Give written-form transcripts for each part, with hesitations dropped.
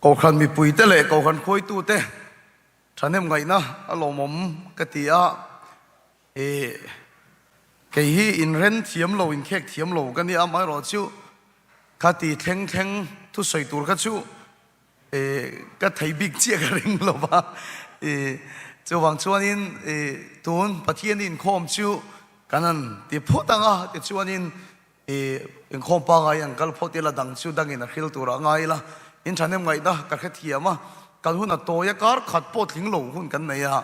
Kohhran mipuite leh Kohhran khuaitute thahnem ngaihna a lawmawm ka ti a, ih kei hi inren thiam lo, inkhek thiam lo ka nia, amaherawhchu kha ti thleng thleng thusawi tur kha chu ih ka thei bik chiah ka ring lo va, ih chuvang chuanin ih tun Pathian inkhawm chu kan han ti phawt ang a, tichuanin I inkhawm pangai an kal phawt ila dang chu dangin a hril turah ngai ila in thahnem ngaihna ka hrethiam a, kan hun a tawi a kar khat pawh tling lo hun kan nei a,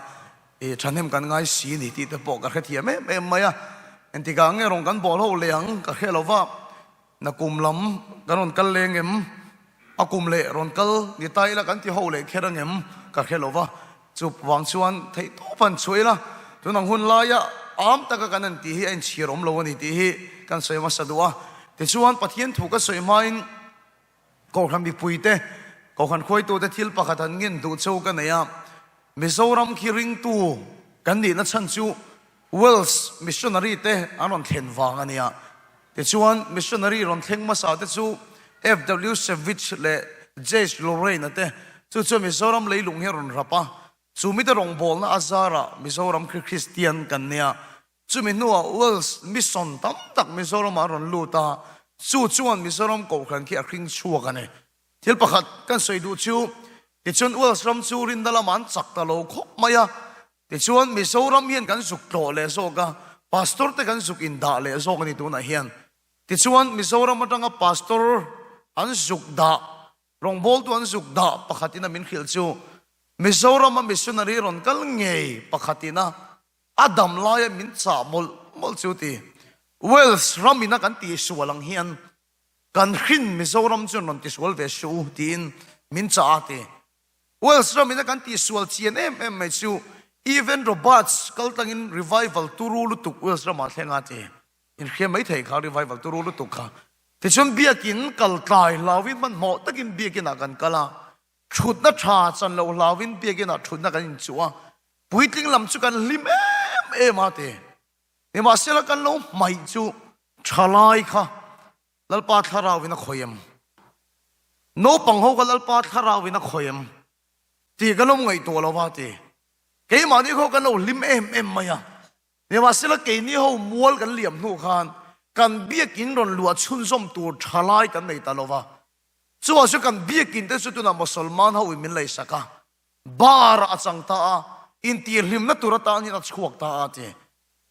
i thahnem kan ngai si ni tih te pawh ka hrethiam em em mai a, engtikah nge rawn kan bawl ho leh ang ka hre lo va, nakum lam kan rawn kal leng em? A kum leh rawn kal ni ta ila kan ti ho leh kher angem ka hre lo va, chu vang chuan theih tawp han chhuah ila, tun ang hun laia am taka kan han tih hi a inchhir awm lo a ni tih hi kan sawi hmasa duh a. Tichuan Pathian thu ka sawi hmain Kohhran mipuite, Kohhran hruaitute thil pakhat han ngen duh cheu ka nei a, Mizoram khi ringtu kan nihna chhan chu Wales missionary te an rawn thlen vang a nia. Tichuan, missionary rawn thleng hmasa te chu FW Savage leh J.H. Lorraine-a te, chu chuan Mizoram leilung hi a rawn rap a. Chu mite rawngbawlna a zarah Mizoram khi Kristian kan nia. Chumi hnuah Wales mission tam tak Mizoramah a rawn lut a, chu chuan Mizoram kohhran khi a hring chhuak a ni. Thil pakhat kan sawi duh chu, tichuan Wales ram chu rinna lamah an chak ta lo khawp mai a, tichuan Mizoram hian kan zuk tlawh leh zawk a, Pastor te kan zuk indah leh zawk a ni tunah hian. Tichuan Mizoram atanga Pastor an zuk dah, rawngbawltu an zuk dah pakhatin a min hrilh chu, Mizorama missionary rawn kal ngei pakhatin a a dam laia min chah mawlh mawlh chu ti. Wales ramina kan tihsual ang hian Kan hrin Mizoram chuan rawn tisual ve suh u tiin min chah a ti. Wales ram ina kan tihsual chian em em mai chu Evan Roberts kal tlangin revival turu lutuk Wales ramah thleng a ti. Inhria mai thei kha revival turu lutuk kha. Tichuan biakin kal tlai hlauin hmanhmawh takin biakinah kan kal a, thutna tha chan loh hlauin biakinah thutna kan inchuh a, puitling lam chu kan hlim em em a ti. Nimahsela kan lo hmaih chu thalai kha Lalpa thlarau in a khawi em? Naupang ho kha Lalpa thlarau in a khawi em? Tih kan lo ngaihtuah lo va ti. Keimahni khaw kan lo hlim em em mai a. Nimahsela keini ho mual kan liam hnu khan kan biakin rawn luah chhunzawm tur thalai kan nei ta lo va. Chuvang chu kan biakin te chu tunah Mosolman ho in min leisak a. Bar a chang ta a, intihhlimna tur atan hian a chhuak ta a ti.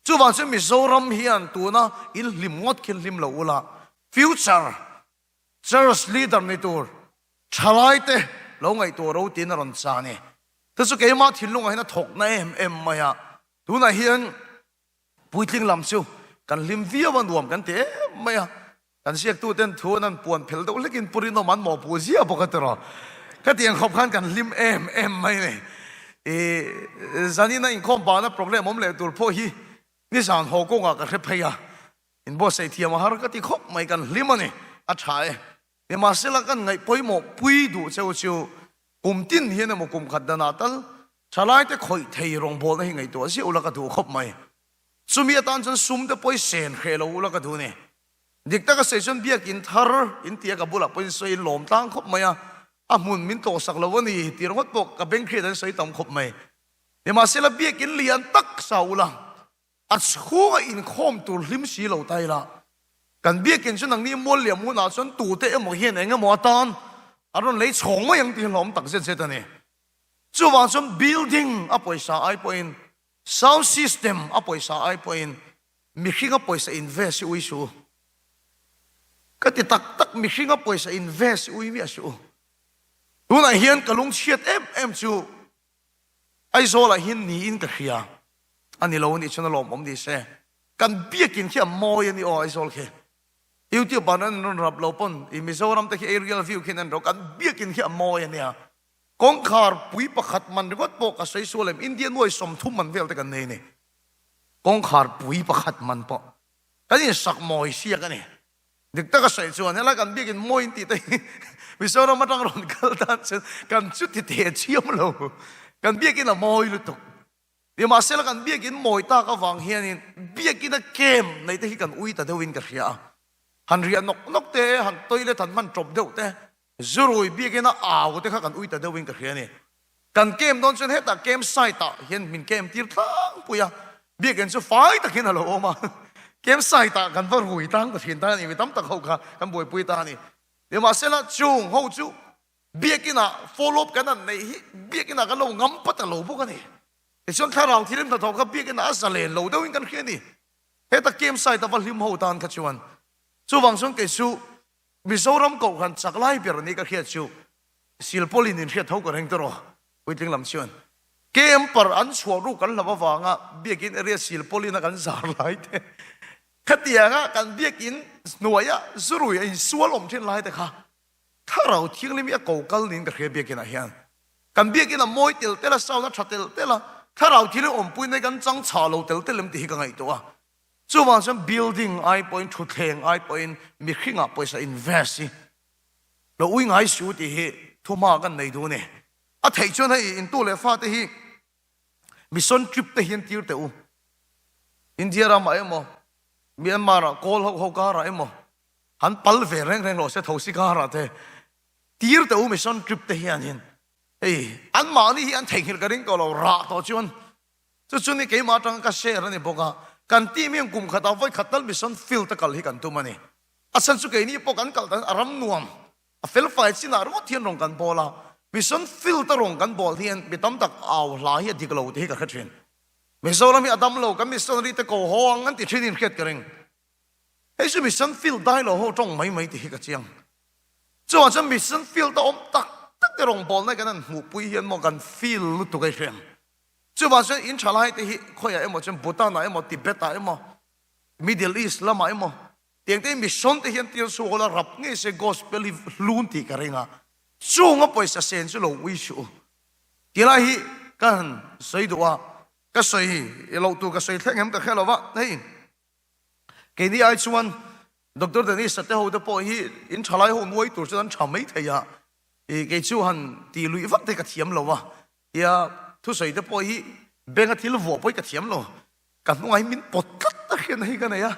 Chuvang chu Mizoram hian tuna in hlim ngawt khi hlim lo ula, future church leader ni tur thalai te lo ngaihtuah ro tiin a rawn cha a ni. Chu chu keimah thinlungah hian a thawkna em em mai a, tunah hian puitling lam chu kan hlim viau a, nuam kan ti em mai a. Kan ziaktuten thu an an puan phel deuh hlekin Pu Rinawm an mawhpuh ziah bawk a tiraw. Ka tiang khawp khan kan hlim em em mai ni. I zanina inkhawm bahna program awm leh tur pawh hi nizan haw kawngah ka hre phei a, inbuatsaih thiam a har ka ti khawp mai, kan hlim a ni, a tha e. Nimahsela kan ngaih pawimawh pui duh cheu chu kum tin hian emaw kum khat danah tal thalaite khawih thei rawngbawlna hi ngaihtuah ziah ula ka duh khawp mai. Chumi atan chuan sum te pawh i sen hreh lo ula ka duh ni. Dik taka sawi chuan biakin thar in tia ka bulah pawhin sawi in lawm tlang khawp mai a, a hmun min tlawhsak lo a ni tih ringawt pawh ka beng hriat an sawi tam khawp mai. Nimahsela biakin lian tak sa ula, a chhunga inkhawm tur hlim si lo ta ila, kan biakin chu nangni mual liam hunah chuan tute emaw hian eng emaw atan an rawn lei chhawng mai ang tih hlawm tak zet zet a ni. Chuvang chuan building a pawisa ai pawhin Sound system a pawisa ai pawhin mihringa pawisa invest hi ui suh u. Ka ti tak tak mihringa pawisa invest hi ui miah suh u. Tunah hian ka lungchhiat em em chu Aizawlah hian niin ka hria. A ni lo anih chuan a lawmawm ni se. Kan biakin khi a mawi a ni aw Aizawl khi. YouTube ah an rawn rap lo pawn i Mizoram te khi aerial view khian an rawk an biakin khi a mawi a nia. Kawngkhar pui pakhat man ringawt pawh ka sawi sual em, India nuai 30 man vel te kan nei a ni. Kawngkhar pui pakhat man pawh kan insak mawi siak a ni. Dik taka sawi chuan helai kan biakin mawi in tih te hi Mizoram atang rawn kal tan chuan kan chu ti teh chiam lo. Kan biakin a mawi lutuk. Nimahsela kan biakin mawi tak avang hianin biakina kem nei te hi kan ui ta deuhin ka hria a. Han riah nawk nawk te, han toilet han hman tawp deuh te. Zurui biakin a au te kha kan ui ta deuhin ka hria a ni. Kan camp dawn chuan hetah camp site ah hian min camp tir tlangpui a, biakin chu fai tak hian a lo awm a. Camp site ah kan va rui tang ta thin ta a ni, mi tam tak ho kha kan buaipui ta a ni. Nimahsela chung ho chu biakin ah follow up kan han neih hi biakin ah kan lo ngam pat a lo bawk a ni. Tichuan thlarau thilim hnathawh kha biakin ah a zalen lo deuhin kan hria a ni. Heta camp site a va hlim ho tan kha chuan chuvang chuan kei chu Mizoram kohhran chak lai ber ni ka hriat chu Silpawlin in hriat tho ka reng tawh puitling lam chuan Camper an chhuah ruk kan hlauh avanga biakin area Silpawlin a kan zar lai te khatianga kan biakin hnuaia zurui a insual awm thin lai te kha thlarau thianghlim hi a ko kal niin ka hria biakin ah hian kan biakin a mawi tel tel a sound a tha tel tel a thlarau thianghlim awmpui na hi kan chang chhah lo tel tel em tih hi ka ngaihtuah a. Chuvang chuan building ai pawhin thutthleng ai pawhin mihringah pawisa invest hi lo ui ngai su tih hi thuhma kan nei duh a ni. A theih chuan hei intu leh fate hi mission trip te hian tir teh u. India ramah emaw Myanmar ah kawl ho ho karah emaw han pal ve reng reng rawh se thosi karah te tir teh u mission trip te hianin hei anmahni hi an theihnghilh ka ring tawh lo rah tawh chuan Chu chu ni keimah atanga ka share a ni bawk a, kan team hian kum khatah vawi khat tal mission field a kal hi kan tum a ni. A chhan chu keini pawh kan kal dan a ram nuam, a felfai chinah ringawt hian rawn kan bawl a, mission field a rawn kan bawl hian mi tam tak au hla hi a dik lo tih hi ka hre thin. Mizoram hi a dam lo, kan missionary te ko haw ang an ti thin in hriat ka ring. Hei chu mission field dai lo ho tawng mai mai tih hi ka chiang. Chuvang chuan mission field a awm tak tak te rawngbawlna kan han hmuhpui hian maw kan feel lutuk a i hriang. Chuvang chuan in tha lai te hi khawiah emaw chuan Bhutan ah emaw Tibet ah emaw Middle East lamah emaw tiang te hi mission te hian tir chhuak ula rap ngei se gospel hi hlun tih ka ring a, chunga pawisa sen chu lo ui suh u. Tilai hi ka han sawi duh a, ka sawi loh tur ka sawi thleng em ka hre lo va, hei keini ai chuan Doctor Dennis-a te ho te pawh hi in tha lai ho nuai tur chuan an tha mai thei a, kei chu han tih luih vak te ka thiam lo a, Tia thusawi te pawh hi benga thil vuah pawh hi ka thiam lo, ka hnungah hi min pawt tlat a hriatna hi ka nei a,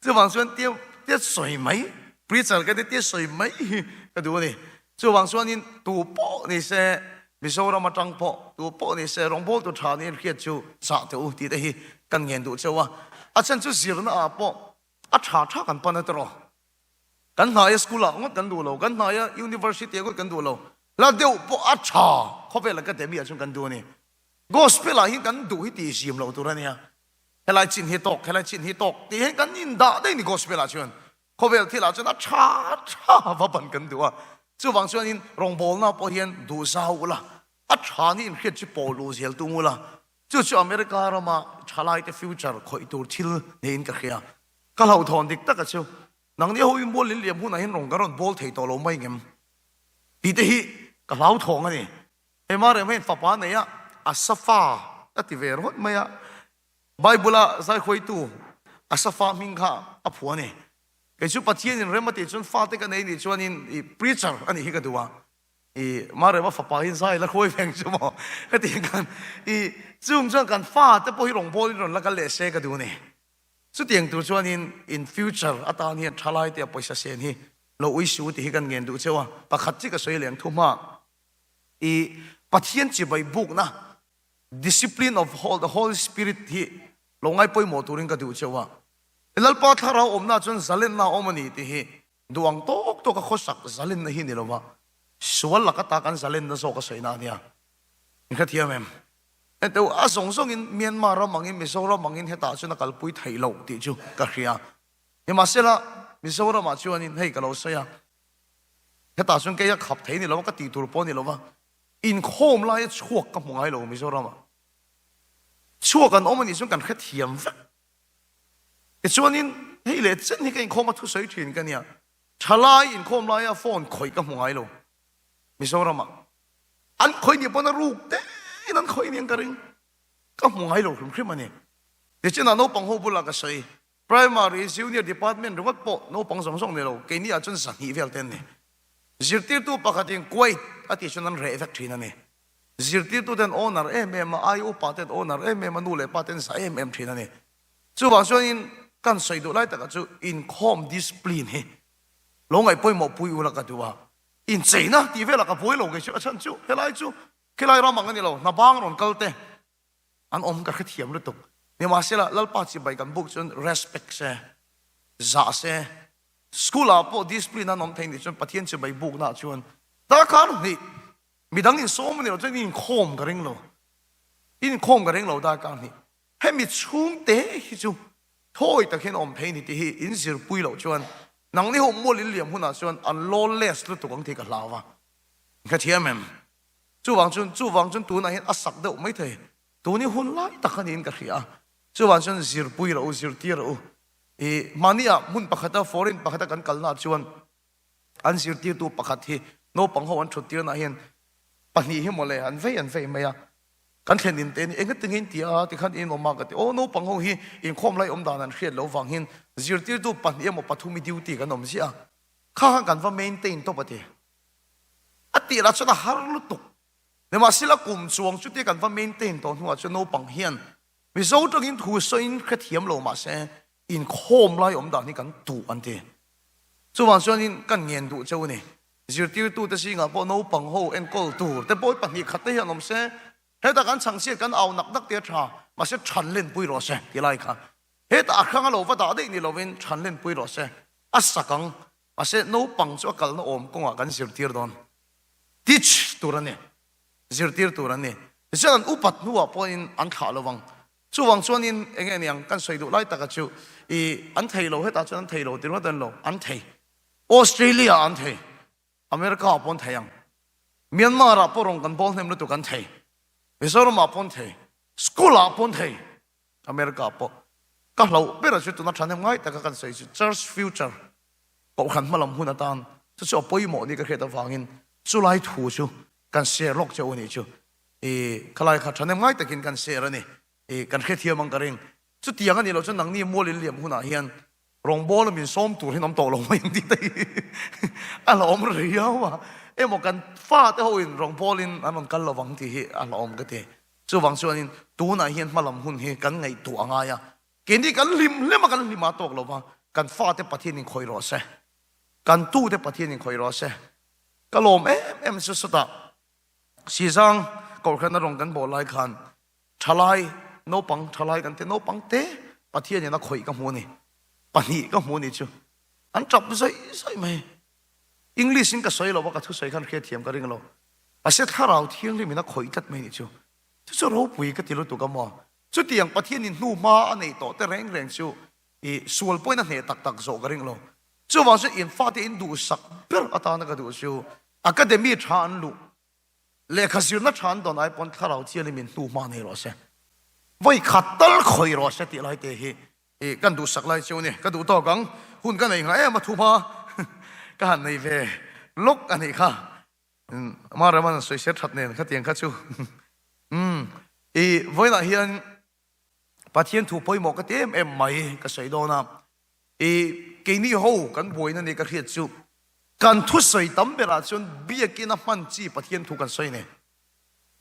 chuvang chuan tia tia sawi mai, preacher ka tia tia sawi mai hi ka duh a ni. Chuvang chuanin tu pawh ni se Mizoram atang pawh tu pawh ni se rawngbawltu tha niin hriat chu chah teh u tih te hi kan ngen duh cheu a, a chhan chu zirna ah pawh a tha tha kan pan a tawh. Kan hnaia school ah ngawt kan duh lo, kan hnaia university ah ngawt kan duh lo, hla deuh pawh a tha khawvel academy ah chuan kan duh a ni. Gospel ah hian kan duh hi tih zim loh tur a nia, helai chin hi tawk, helai chin hi tawk tih hian kan indah daih a ni gospel ah chuan. Khawvel thil ah chuan a tha tha va ban kan duh a, chuvang chuanin rawngbawlna pawh hian duh zau ula, a tha ni inhriat chu pawl u zel tung ula, chu chu America rama thalaite future khawih tur thil niin ka hria. Ka hlauhthawn dik taka chu nangni ho in mual in liam hunah hian rawn ka rawn bawl thei tawh lo mai ngem tih te hi ka hlauthawng a ni. Hei Mariam hian fapa nei a, Asafa a ti ve rawt mai a, Bible a zaihruaitu Asafa hming kha a phuah a ni. Kei chu Pathian in rem a tih chuan fate ka nei nih chuanin i preacher a nih hi ka duh a, i Mariam a fapa hi zai la hruai veng chu maw ka tih khan i chung chuan kan fate pawh hi rawngbawlin rawn la kal leh se ka duh a ni. Chutiang tur chuanin in future atan hian thalai te a pawisa sen hi lo ui su tih hi kan ngen duh cheu a, pakhat chi ka sawi leh ang thu hma i Pathian chibai bukna discipline of the Holy Spirit hi lo ngai pawimawh turin ka duh cheu a, Lalpa thlarau awmna chuan zalenna a awm a ni tih hi duh ang tawk tawk a khawsak zalenna hi ni lova sual laka ta kan zalenna zawk a sawina a nia. In hrethiam em? Hetiang a zawng zawngin Myanmar ram angin Mizoram angin hetah chuan a kalpui theih loh tih chu ka hria. Nimahsela, Mizoramah chuanin hei ka lo sawi a, hetah chuan kei a khap thei ni lo a, ka tih tur pawh a ni lo va, inkhawm laia chhuak ka hmu ngai lo Mizoramah. Chhuak an awm a nih chuan kan hrethiam vek. Tichuanin hei leh chen hi ka inkhawm a thusawi thin ka nia, thalai inkhawm laia phone khawih ka hmu ngai lo Mizoramah. An khawih nih pawn a ruk tein an khawih aniang ka ring. Ka hmu ngai lo hrim hrim a ni. Tichinah naupang ho bulah ka sawi, Primary, Junior Department ringawt pawh naupang zawng zawng ni lo, keini ah chuan 200 vel te an ni. Zirtirtu pakhatin Kuwait a tih chuan an reh vek thin a ni. Zirtirtu ten owner em em a, ai upa ten owner em em a, nu leh pa ten zah em em thin a ni. Chuvang chuanin kan sawi duh lai takah chu inkhawm discipline hi lo ngaih pawimawh pui ula ka duh a. Incheina tih velah ka buai lo kei chu a chhan chu helai chu khilai ram ang a ni lo, hna bang rawn kal te an awm ka hrethiam lutuk. Nimahsela Lalpa chibai kan buk chuan respect se, zah se, school ah pawh discipline an awm thei nih chuan Pathian chibai bukna ah chuan darkar hnih midang insawm a ni lo chuan inkhawm ka ring lo, inkhawm ka ring lo darkar hnih. Hemi chhungte hi chu Thawi tak hian awm thei ni tih hi in zirpui loh chuan nangni ho mual in liam hunah chuan an lawless lutuk ang tih ka hlau a. Ka thiam em? Chuvang chuan chuvang chuan tunah hian a sak deuh mai thei. Tun hi hun lai tak a niin ka hria a. Chuvang chuan zirpui rawh u, zirtir rawh u. I mahniah hmun pakhata foreign pakhata kan kalnaah chuan an zirtirtu pakhat hi naupang ho an thuttirnaah hian pahnih hi mawle an vei an vei mai a. Kan thlen in te ni eng ati nge in ti a tikhan in awm a ka ti aw naupang ho hi inkhawm lai awm dan an hriat loh vang hian zirtirtu pahnih emaw pathum i duty kan awm ziah a kha khan kan va maintain tawp a ti a tih lah chuan a har lutuk nimahsela kum chuang chutia kan va maintain tawh hnuah chuan naupang hian Mizo tangin thu sawiin hrethiam lo mahse inkhawm lai awm dan hi kan duh an ti chuvang chuanin kan ngen duh cheu a ni. Zirtirtute zingah pawh naupang ho enkawl tur te pawh hi 2 khat te hian awm se, hetah kan chhangchhiat kan au nak nak te a tha, mahse than lenpui rawh se ti lai kha hetah a hrang a lo va dah daih ni lovin than lenpui rawh se, a sak ang, mahse naupang chu a kalna awm kawngah kan zirtir dawn, teach tur a ni, zirtir tur an ni. Tichuan an upat hnuah pawhin an thlah lo vang. Chuvang chuanin eng nge niang kan sawi duh lai taka chu i an thei lo hetah chuan an thei lo ti ringawt an lo, an thei. Australia ah an thei, America ah pawh an thei ang, Myanmar ah pawh rawn kan bawl hnem lutuk an thei, Mizoram ah pawh an thei, school ah pawh an thei, America ah pawh. Ka hlauh ber a chu tuna thahnem ngai taka kan sawi chu Church future, Kohhran hmalam hun atan chu chu a pawimawh ni ka hriat avangin chulai thu chu kan share lawk che u nih chu. I khalai kha thahnem ngai takin kan share a ni. I kan hrethiam ang ka ring. Chutiang a nih loh chuan nangni mual in liam hunah hian Rawngbawla min sawm tur hian awm tawh lo mai ang tih te hi a la awm riau a, emaw kan fate ho in rawngbawlin an rawn kal lo vang tih hi a la awm ka ti. Chuvang chuanin tunah hian hmalam hun hi kan ngaihtuah a ngai a, keini kan hlim hlim a kan hlim a tawk lo va, kan fate Pathian in khawih rawh se, kan tute Pathian in khawih rawh se. Ka lawm em em chu sawtah Sizang Kohhran a rawn kan bawh lai khan Thalai, naupang thalai kan ti, naupang te Pathianin a khawih ka hmu a ni. Pahnih ka hmu a ni chu. An tap zaih zaih mai. English in ka sawi lo va, ka thusawi khan hriatthiam ka ring lo. Mahse thlarau thianghlimin a khawih tlat mai ni chu. Chu chu ropui ka ti lutuk a maw. Chutiang Pathianin hnu hma a neih tawh te reng reng chu i sual pawhin a hneh tak tak zawh ka ring lo. Chuvang chuan in fate in duhsak ber atana ka duh chu academy tha an luh Lehkha zirna tha an dawn ai pawn thlarau chialin min hnu hma nei rawh se, vawi khat tal khawih rawh se tih lai te hi i kan duhsak lai chu a ni. Ka duh tawk ang, hun ka nei nghah em a thu hma ka han nei ve lawk a nih kha. Ama Raman sawi ser that nen khatiang kha chu umm i vawiinah hian Pathian thu pawimawh ka ti em em mai ka sawi dawn a, i keini ho kan buaina ni ka hriat chu kan thusawi tam berah chuan biakin a hman chi Pathian thu kan sawi nei.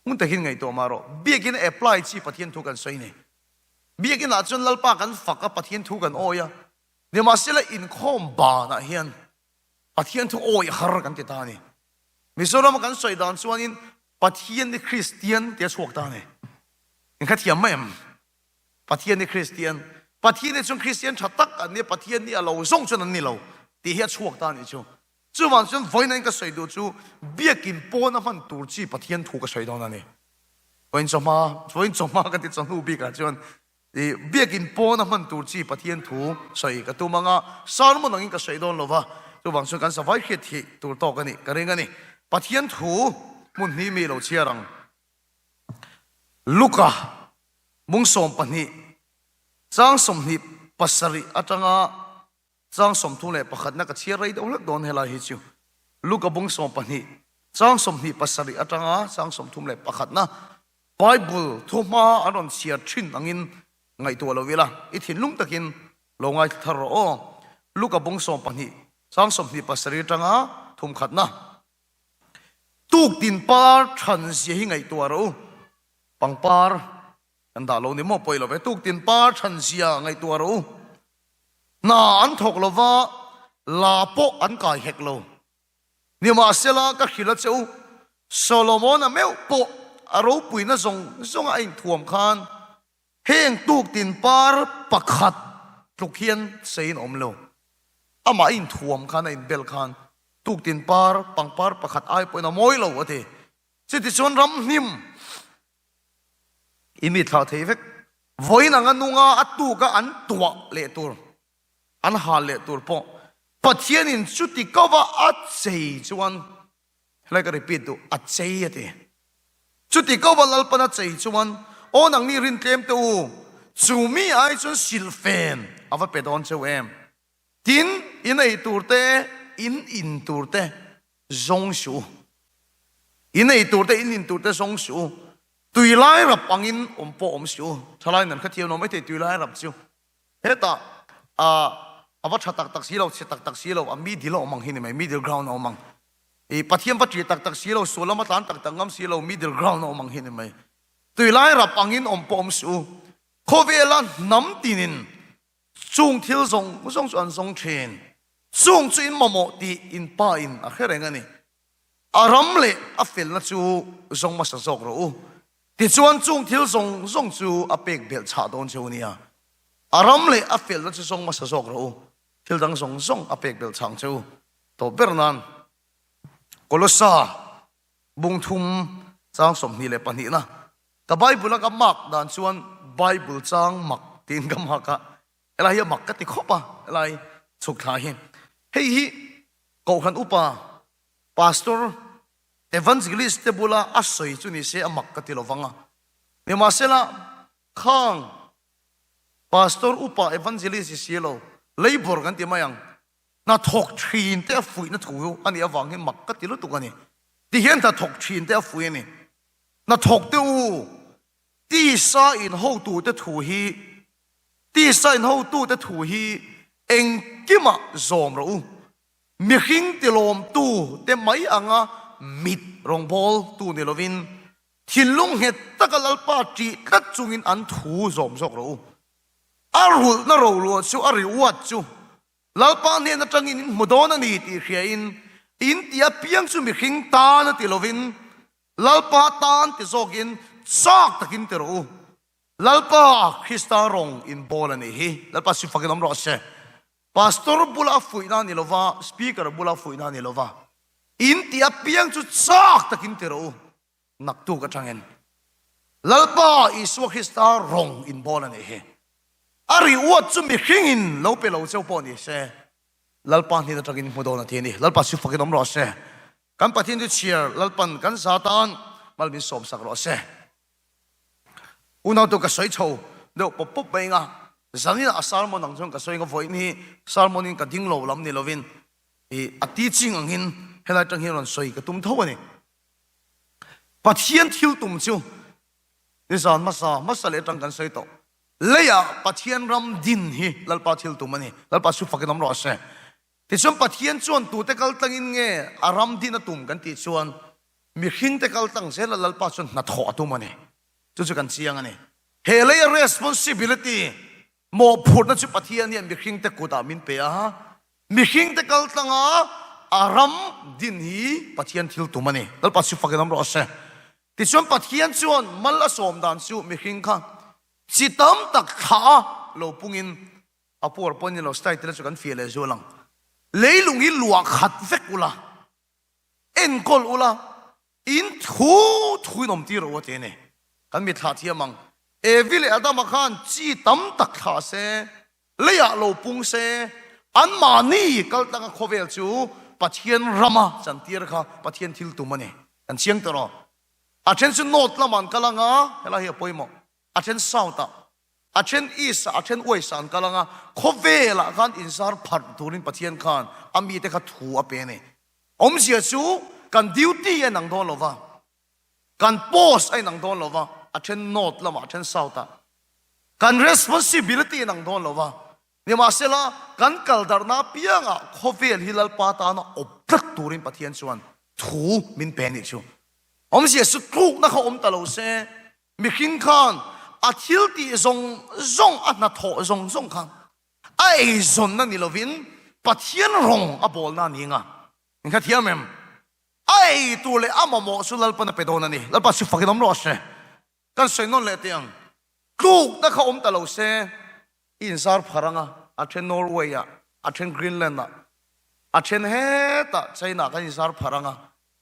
Hmun takin ngaihtuah mah rawh, biakin a apply chi Pathian thu kan sawi nei. Biakin ah chuan Lalpa kan fak a, Pathian thu kan awi a, nimahsela inkhawm banah hian Pathian thu awi har kan ti ta a ni. Mizoram a kan sawi dan chuanin Pathian ni Kristian tia chhuak ta a ni. In kha thiam mai em? Pathian hi Kristian, Pathian hi chuan Kristian tha tak an nia, Pathian hi a lo zawng chuan an ni lo tih hi a chhuak ta a nih chu. Chuvang chuan vawiin ka sawi duh chu biakin pawn a hman tur chi Pathian thu ka sawi dawn a ni. Vawiin chawhma, vawiin chawhma ka ti chawhnu bikah chuan i biakin pawn a hman tur chi Pathian thu sawi ka tum anga sermon angin ka sawi dawn lo va, chuvang chuan kan savai hriat theih tur tawk a nih ka ring a ni. Pathian thu hmun hnih mi lo chhiar ang. Luka mung 12, chang 27 atanga chang 31 na ka chhiar rei deuh hlek dawn helai hi chu. Luka bung 12, chang 27 atanga chang 31 na Bible thuhma an rawn chhiar thin angin ngaihtuah lo ila, i thinlung takin lo ngaithla thar rawh aw. Luka bung 12, chang 27 atanga thumkhatna. Tuktin par than zia hi ngaihtuah rawh u. Pangpar kan dah lo ni maw pawi lo ve. Tuktin par than zia ngaihtuah rawh u. Hna an thawk lo va, la pawh an kai hek lo. Nimahsela, ka hrilh a che u, Solomona meuh pawh a ropuina zawng zawnga a inthuam khan heng tuktin par pakhat tluk hian seiin awm lo. Amah a inthuam khan, a inbel khan tuktin par pangpar pakhat ai pawhin a mawi lo, a ti. Chutichuan ramhnim i mi thlah thei vek. Vawiin anga nunga a tuka an tuah leh tur, an hal leh tur pawh Pathianin chuti kova a chei chuan, helai ka repeat duh, a chei a ti. Chuti kova Lalpan a chei chuan, Aw nangni rintlem te u, chu mi ai chuan silhfen a va pe dawn cheu em? Tin, in ei tur te, in in tur te zawng suh u. In ei tur te, in in tur te zawng suh u. Tui lai rap angin awm pawh awm suh u. Thalai nan khathiam lo maithei tui lai rap chu hetah a va tha tak tak si lo, chhe tak tak si lo, a middle a awm ang hi ni mai, middle ground a awm ang. I Pathian va ṭih tak tak si lo, sual lama tlan tak tak ngam si lo, middle ground a awm ang hi ni mai. Tui lai rap angin awm pawh awm suh u. Khawvela hnam tinin chung thil zawng zawng chu an zawng ṭhin. Chung chu in mamawh tih in pa in a hre reng a ni. A ram leh a felna chu zawng hmasa zawk rawh u. Tichuan chung thil zawng zawng chu a pek belh chhah dawn che u nia. A ram leh a felna chu zawng hmasa zawk rawh u. Thil dang zawng zawng a pek belh chhang che u. Tawp ber nan Kolosa bung thum chang 22 na ka Bible a ka mark dan chuan Bible chang mak tiin ka mark a. Helai hi a mak ka ti khawp a, helai chhuk thla hi. Hei hi Kohhran upa Pastor Evangelist te bula a sawi chu ni se a mak ka ti lo vang a. Nimahsela khang Pastor upa Evangelist i si lo, Labour kan ti mai ang, hnathawk thin te a fuihna thu a nih avang hi mak ka ti lutuk a ni. Tihian hnathawk thin te a fuih a ni. Hnathawk te u, tisa in hotute thu hi Tisa in hotute thu hi engkimah zawm rawh u. Mihring tilawmtu te mai anga mit rawngbawltu ni lovin, thinlung nghet taka Lalpa ṭih tlat chungin an thu zawm zawk rawh u. A rulhna roluah chu a reward chu Lalpa hnen aṭangin in hmu dawn a ni tih hriain, in tih apiang chu mihring tan a ti lovin, Lalpa tan ti zawkin chak takin ti rawh u. Lalpa Krista rawng in bawl a nih hi. Lalpa si fakin awm rawh se. Pastor bula a fuihna a ni lova, Speaker bula a fuihna a ni lova. In tih apiang chu chak takin ti rawh u. Naktuk atangin Lalpa Isua Krista rawng in bawl a nih hi. A ri uat chu mihring in lo pe lo cheu pawh ni se, Lalpa hnen atangin hmu dawn a ti a ni. Lalpa si fakin awm rawh se. Kan Pathian chu chhiar Lalpan kan za tan mal min sawm sak rawh se. Unau tu ka sawi chho deuh pawp pawp mai anga zanin ah a sermon ang chuan ka sawi anga vawiin hi sermon in ka ding lo lam ni lovin ih a teaching angin helai tang hian rawn sawi ka tum tho a ni. Pathian thil tum chu nizan hmasa hmasa leh atang kan sawi tawh. Leiah Pathian ram din hi Lalpa thil tum a ni. Lalpa chu fakin awm rawh se. Tichuan Pathian chuan tute kal tlangin nge a ram din a tum kan tih chuan Mihringte kal tlang zel a Lalpa chuan hnathawh a tum a ni. Chu chu kan chiang a ni. He leia responsibility, mawhphurhna chu Pathian hian mihringte kutah min pe a, mihringte kal tlanga a ram din hi Pathian thil tum a ni. Lalpa chu fakin awm rawh se. Tichuan Pathian chuan mal a sawm dan chu mihring kha chi tam tak thlah a lo pungin a puar pawh ni lo style te chu kan fiah leh zual ang. Leilung hi luah khat vek ula. Enkawl ula, in thu thu in awm tir rawh u a ti a ni. Kan mi thlah thiam ang. Evi leh Adama khan chi tam tak thlah se, leiah lo pung se, anmahni kal tanga khawvel chu Pathian rama chantir kha Pathian thil tum a ni. Kan chiang tawh rawh. A then chu north lamah an kal ang a, helai hi a pawimawh. A then south ah, a then east ah, a then west ah an kal ang a, khawvelah khan inzar pharh turin Pathian khan a mite kha thu a pe a ni. Awmzia chu kan duty a inang dawn lo va, kan post a inang dawn lo va, a then north lamah, a then south ah. Kan responsibility a inang dawn lo va, nimahsela kan kal darhna apiangah khawvel hi Lalpa tana awp tlat turin Pathian chuan thu min pe a nih chu. Awmzia chu tlukna kha awm ta lo se, mihring khan a thil tih zawng zawng, a hnathawh zawng zawng khan A eizawnna ni lovin Pathian rawng a bawlna a ni anga. Min kha thiam em? ei tur leh a mamawh chu Lalpan a pe dawn a ni. Lalpa chu fakin awm rawh se. Kan sawi nawn leh teh ang. Tlukna kha awm ta lo se, i inzar phar ang a, a then Norway ah, a then Greenland ah, a then hetah China ah kan inzar phar ang a.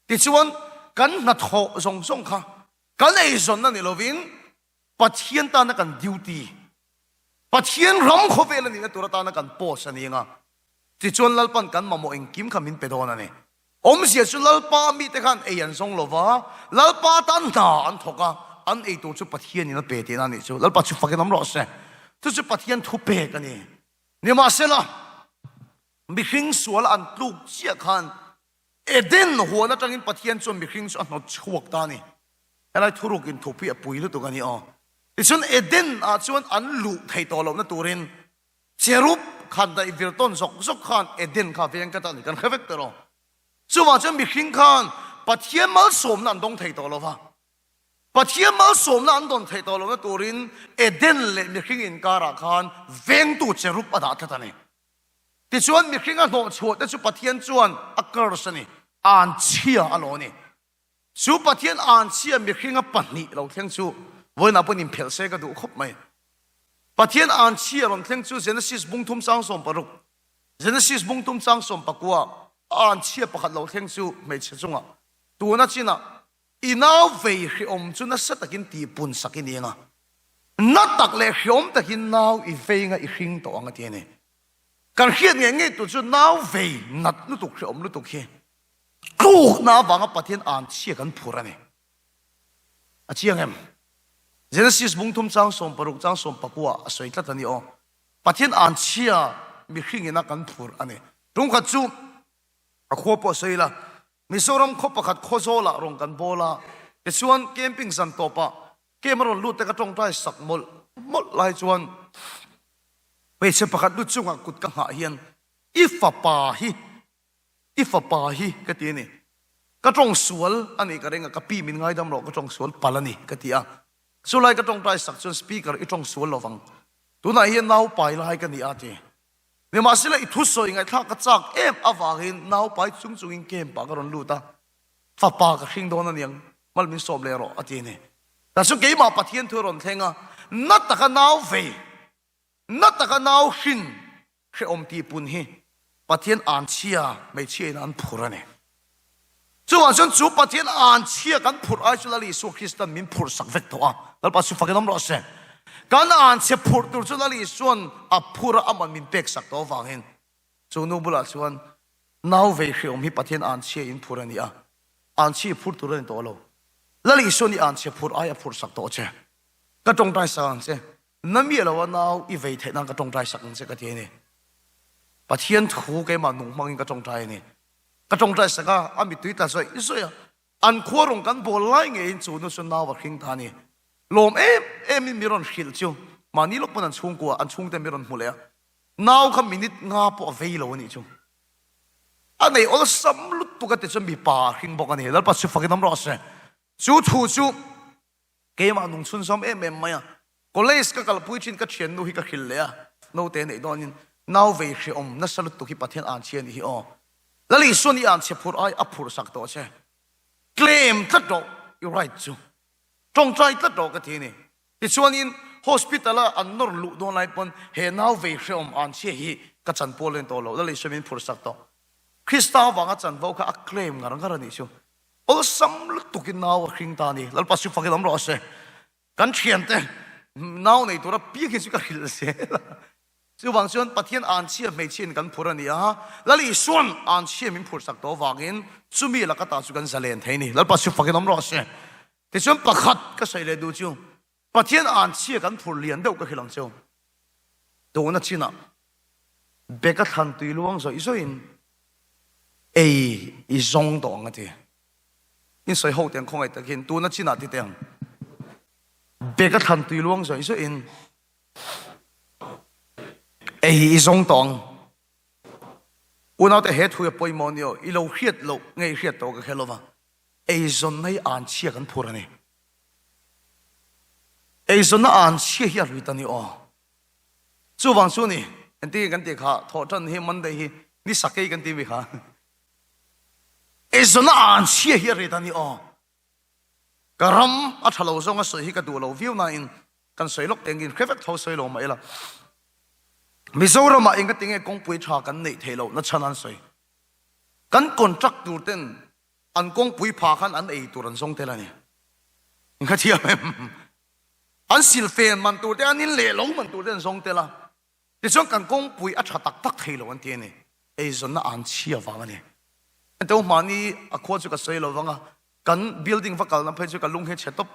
Tichuan, kan hnathawh zawng zawng kha kan eizawnna ni lovin Pathian tana kan duty, Pathian ram khawvel a nihna tur atana kan post a ni ang a. Tichuan Lalpan kan mamawh engkim kha min pe dawn a ni. Awmzia chu Lalpa mite khan ei an zawng lo va, Lalpa tan hna an thawk a, an ei tur chu Pathianin a pe tihna a nih chu. Lalpa chu fakin awm rawh se. Chu chu Pathian thu pek a ni. Nimahsela, mihring suala an tluk chiah khan Eden huan atangin Pathian chuan mihring chu a hnawt chhuak ta a ni. Helai thuruk inthup hi a pui lutuk a ni aw. Tichuan Eden ah chuan an luh theih tawh lohna turin Cherub khan daih vir tawn zawk zawk khan Eden kha veng tlat a ni, kan hre vek tawh lo. Chuvang chuan mihring khan Pathian malsawmna an dawng thei tawh lo va. Pathian malsawmna an dawn theih tawh lohna turin Eden leh mihring inkarah khan vengtu cherub a dah tlat a ni. Tichuan mihring a hnawhchhuah te chu Pathian chuan a curse a ni, anchhia a lo ni. Chu Pathian anchhia mihringa pahnih lo thleng chu vawiinah pawhin inphelh se ka duh khawp mai. Pathian anchhia rawn thleng chu Genesis bungthum chang 60, Genesis bungthum chang 19 a anchhia pakhat lo thleng chu hmeichhe chungah tuna chinah i nau vei hreawm chu nasa takin tihpun sak i ni ang a, na tak leh hreawm takin nau i vei nga i hring tawh ang a ti a ni. Kan hriat ngei ngei tur chu nau vei nat lutuk hreawm lutuk hi Tlukna avanga Pathian anchhia kan phur a ni. A chiang em? Genesis bungthum chang 60 chang 19 a sawi tlat a ni aw. Pathian anchhia mihring ina kan phur a ni. Tungkhat chu a khua pawh sawi ila, Mizoram khaw pakhat Khawzawlah rawn kan bawl a, tichuan camping zan tawpah camp a rawn lut te ka tawngtai sak mawlh mawlh lai chuan hmeichhe pakhat lu chungah kut ka nghah hian i fapa hi I fapa hi ka ti a ni. Ka tawng sual a nih ka ring a, ka pi min ngaidam rawh ka tawng sual pal a ni ka ti a. Chulai ka tawngtai sak chuan speaker i tawng sual lovang. Tunah hian nau pai lai ka ni a ti. Nimahsela i thusawi ngaihthlak ka chak em avangin nau pai chung chungin camp ah ka rawn lut a, fapa ka hring dawn a niang, mal min sawm leh rawh a ti a ni. Tah chuan keimah Pathian thu a rawn thleng a, na taka nau vei, na taka nau hrin Hrehawm tihpun hi Pathian anchhia hmeichhia in an phur a ni. Chuvang chuan chu Pathian anchhia kan phurh ai chu Lal Isua Kristan min phurh sak vek tawh a, Lalpa chu fakin awm rawh se. Kan anchhe phurh tur chu Lal Isua'n a phur a, aman min pek sak tawh avangin chu nu bulah chuan nau vei hrehawm hi Pathian anchhia in phur a ni a, anchhia i phur tur a ni tawh lo. Lal Isua'n i anchhe phurh ai a phurh sak tawh che. Ka tawngtai sak ang che. Na miah lo a nau i vei theih nan ka tawngtai sak ang che ka ti a ni. Pathian thu keimah nung hmangin ka tawngtai a ni. Ka tawngtai sak a, a mittui tla zawih zawih a. An khua rawn kan bawl lai ngeiin chu nu chu nau a hring ta a ni. Lawm em em in mi rawn hrilh chu mahni lawk pawn an chhungkua, an chhungte mi rawn hmu leh a. Nau kha minute nga pawh a vei lo a nih chu. A nei awlsam lutuk a ti chuan mipa a hring bawk a ni. Lalpa chu fakin awm rawh se. Chu thu chu keimah nung chhunzawm em em mai a. College ka kalpui thin ka thiannu hi ka hrilh leh a, naute neih dawnin nau vei hreawm nasa lutuk hi Pathian anchhia nih hi aw. Lal Isuan i anchhe phurh ai a phurh sak tawh che. Claim tlat rawh i right chu. Tawngtai tlat rawh ka ti a ni. Tichuanin hospital a an nawr luh dawn lai pawn he nau vei hreawm anchhia hi ka chanpual len tawh lo. Lal Isua min phurh sak tawh. Krista avanga chanvo kha a claim ngar ngar a nih chu. Awlsam lutukin nau a hring ta a ni. Lalpa chu fakin awm rawh se. Kan thiante nau nei tura piak hi chu ka hrilh zel a. Chuvang chuan Pathian anchhia hmeichhia in kan phur a ni a, Lal Isuan anchhia min phurh sak tawh avangin chumi laka ta chu kan zalen thei a ni. Lalpa chu fakin awm rawh se. Tichuan pakhat ka sawi leh duh chu Pathian anchhia kan phurh lian deuh ka hrilh ang cheu. Tuna chinah beka thlan tui luang zawih zawihin ei i zawng tawh ang a ti. In sawi ho tiang khawngaih takin tuna chinah ti teh ang. Beka thlan tui luang zawih zawih in ei i zawng tawh ang. Unaute he thu hi a pawimawh a ni aw, i lo hriat loh nge i hriat tawh ka hre lova, eizawnna hi an chhia kan phur a ni. Eizawnna an chhia hi a rit a ni aw. Chuvang chu ni, engtin nge kan tih kha, thawhṭan hi Monday hi ni sakei kan ti mi kha. Eizawnna an chhia hi a rit a ni aw. Ka ram a tha lo zawnga sawi hi ka duh lo viau nain kan sawi lawk teng in hre vek tho sawi lo mah ila. Mizoramah enga tinge kawngpui tha kan neih theih loh na chhan an sawi. Kan contract tur ten an kawngpui pha khan an ei tur an zawng tel a ni. Ka thiam em? An silfen man tur te an in leh lo man tur te an zawng tel a. Tichuan kan kawngpui a tha tak tak thei lo an ti a ni. Eizawnna an chhia vang a ni. Henteu mahni a khua chu ka sawi lo vang a, kan building va kalna phei chu ka lung hi a chhe tawp.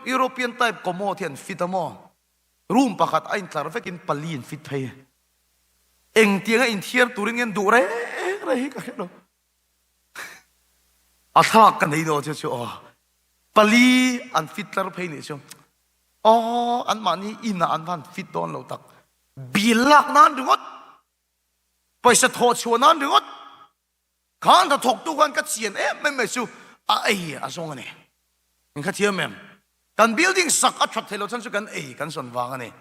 European type commode hi an fit a maw? Room pakhat a intlar vekin pali an fit phei. Engtianga inthiar turin nge an duh reng reng hi ka hre lo. A thlalak ka nei dawn che chu aw. Pali an fit tlar phei nih chu. Aw anmahni inah an van fit dawn lo tak. Bill lak nan ringawt. Pawisa thawh chhuah nan ringawt. Kha an hnathawktu khan ka chian em em mai chu a ei a zawng a ni. In kha thiam em? Kan building sak a that thei lo chhan chu kan ei kan sawn vang a ni.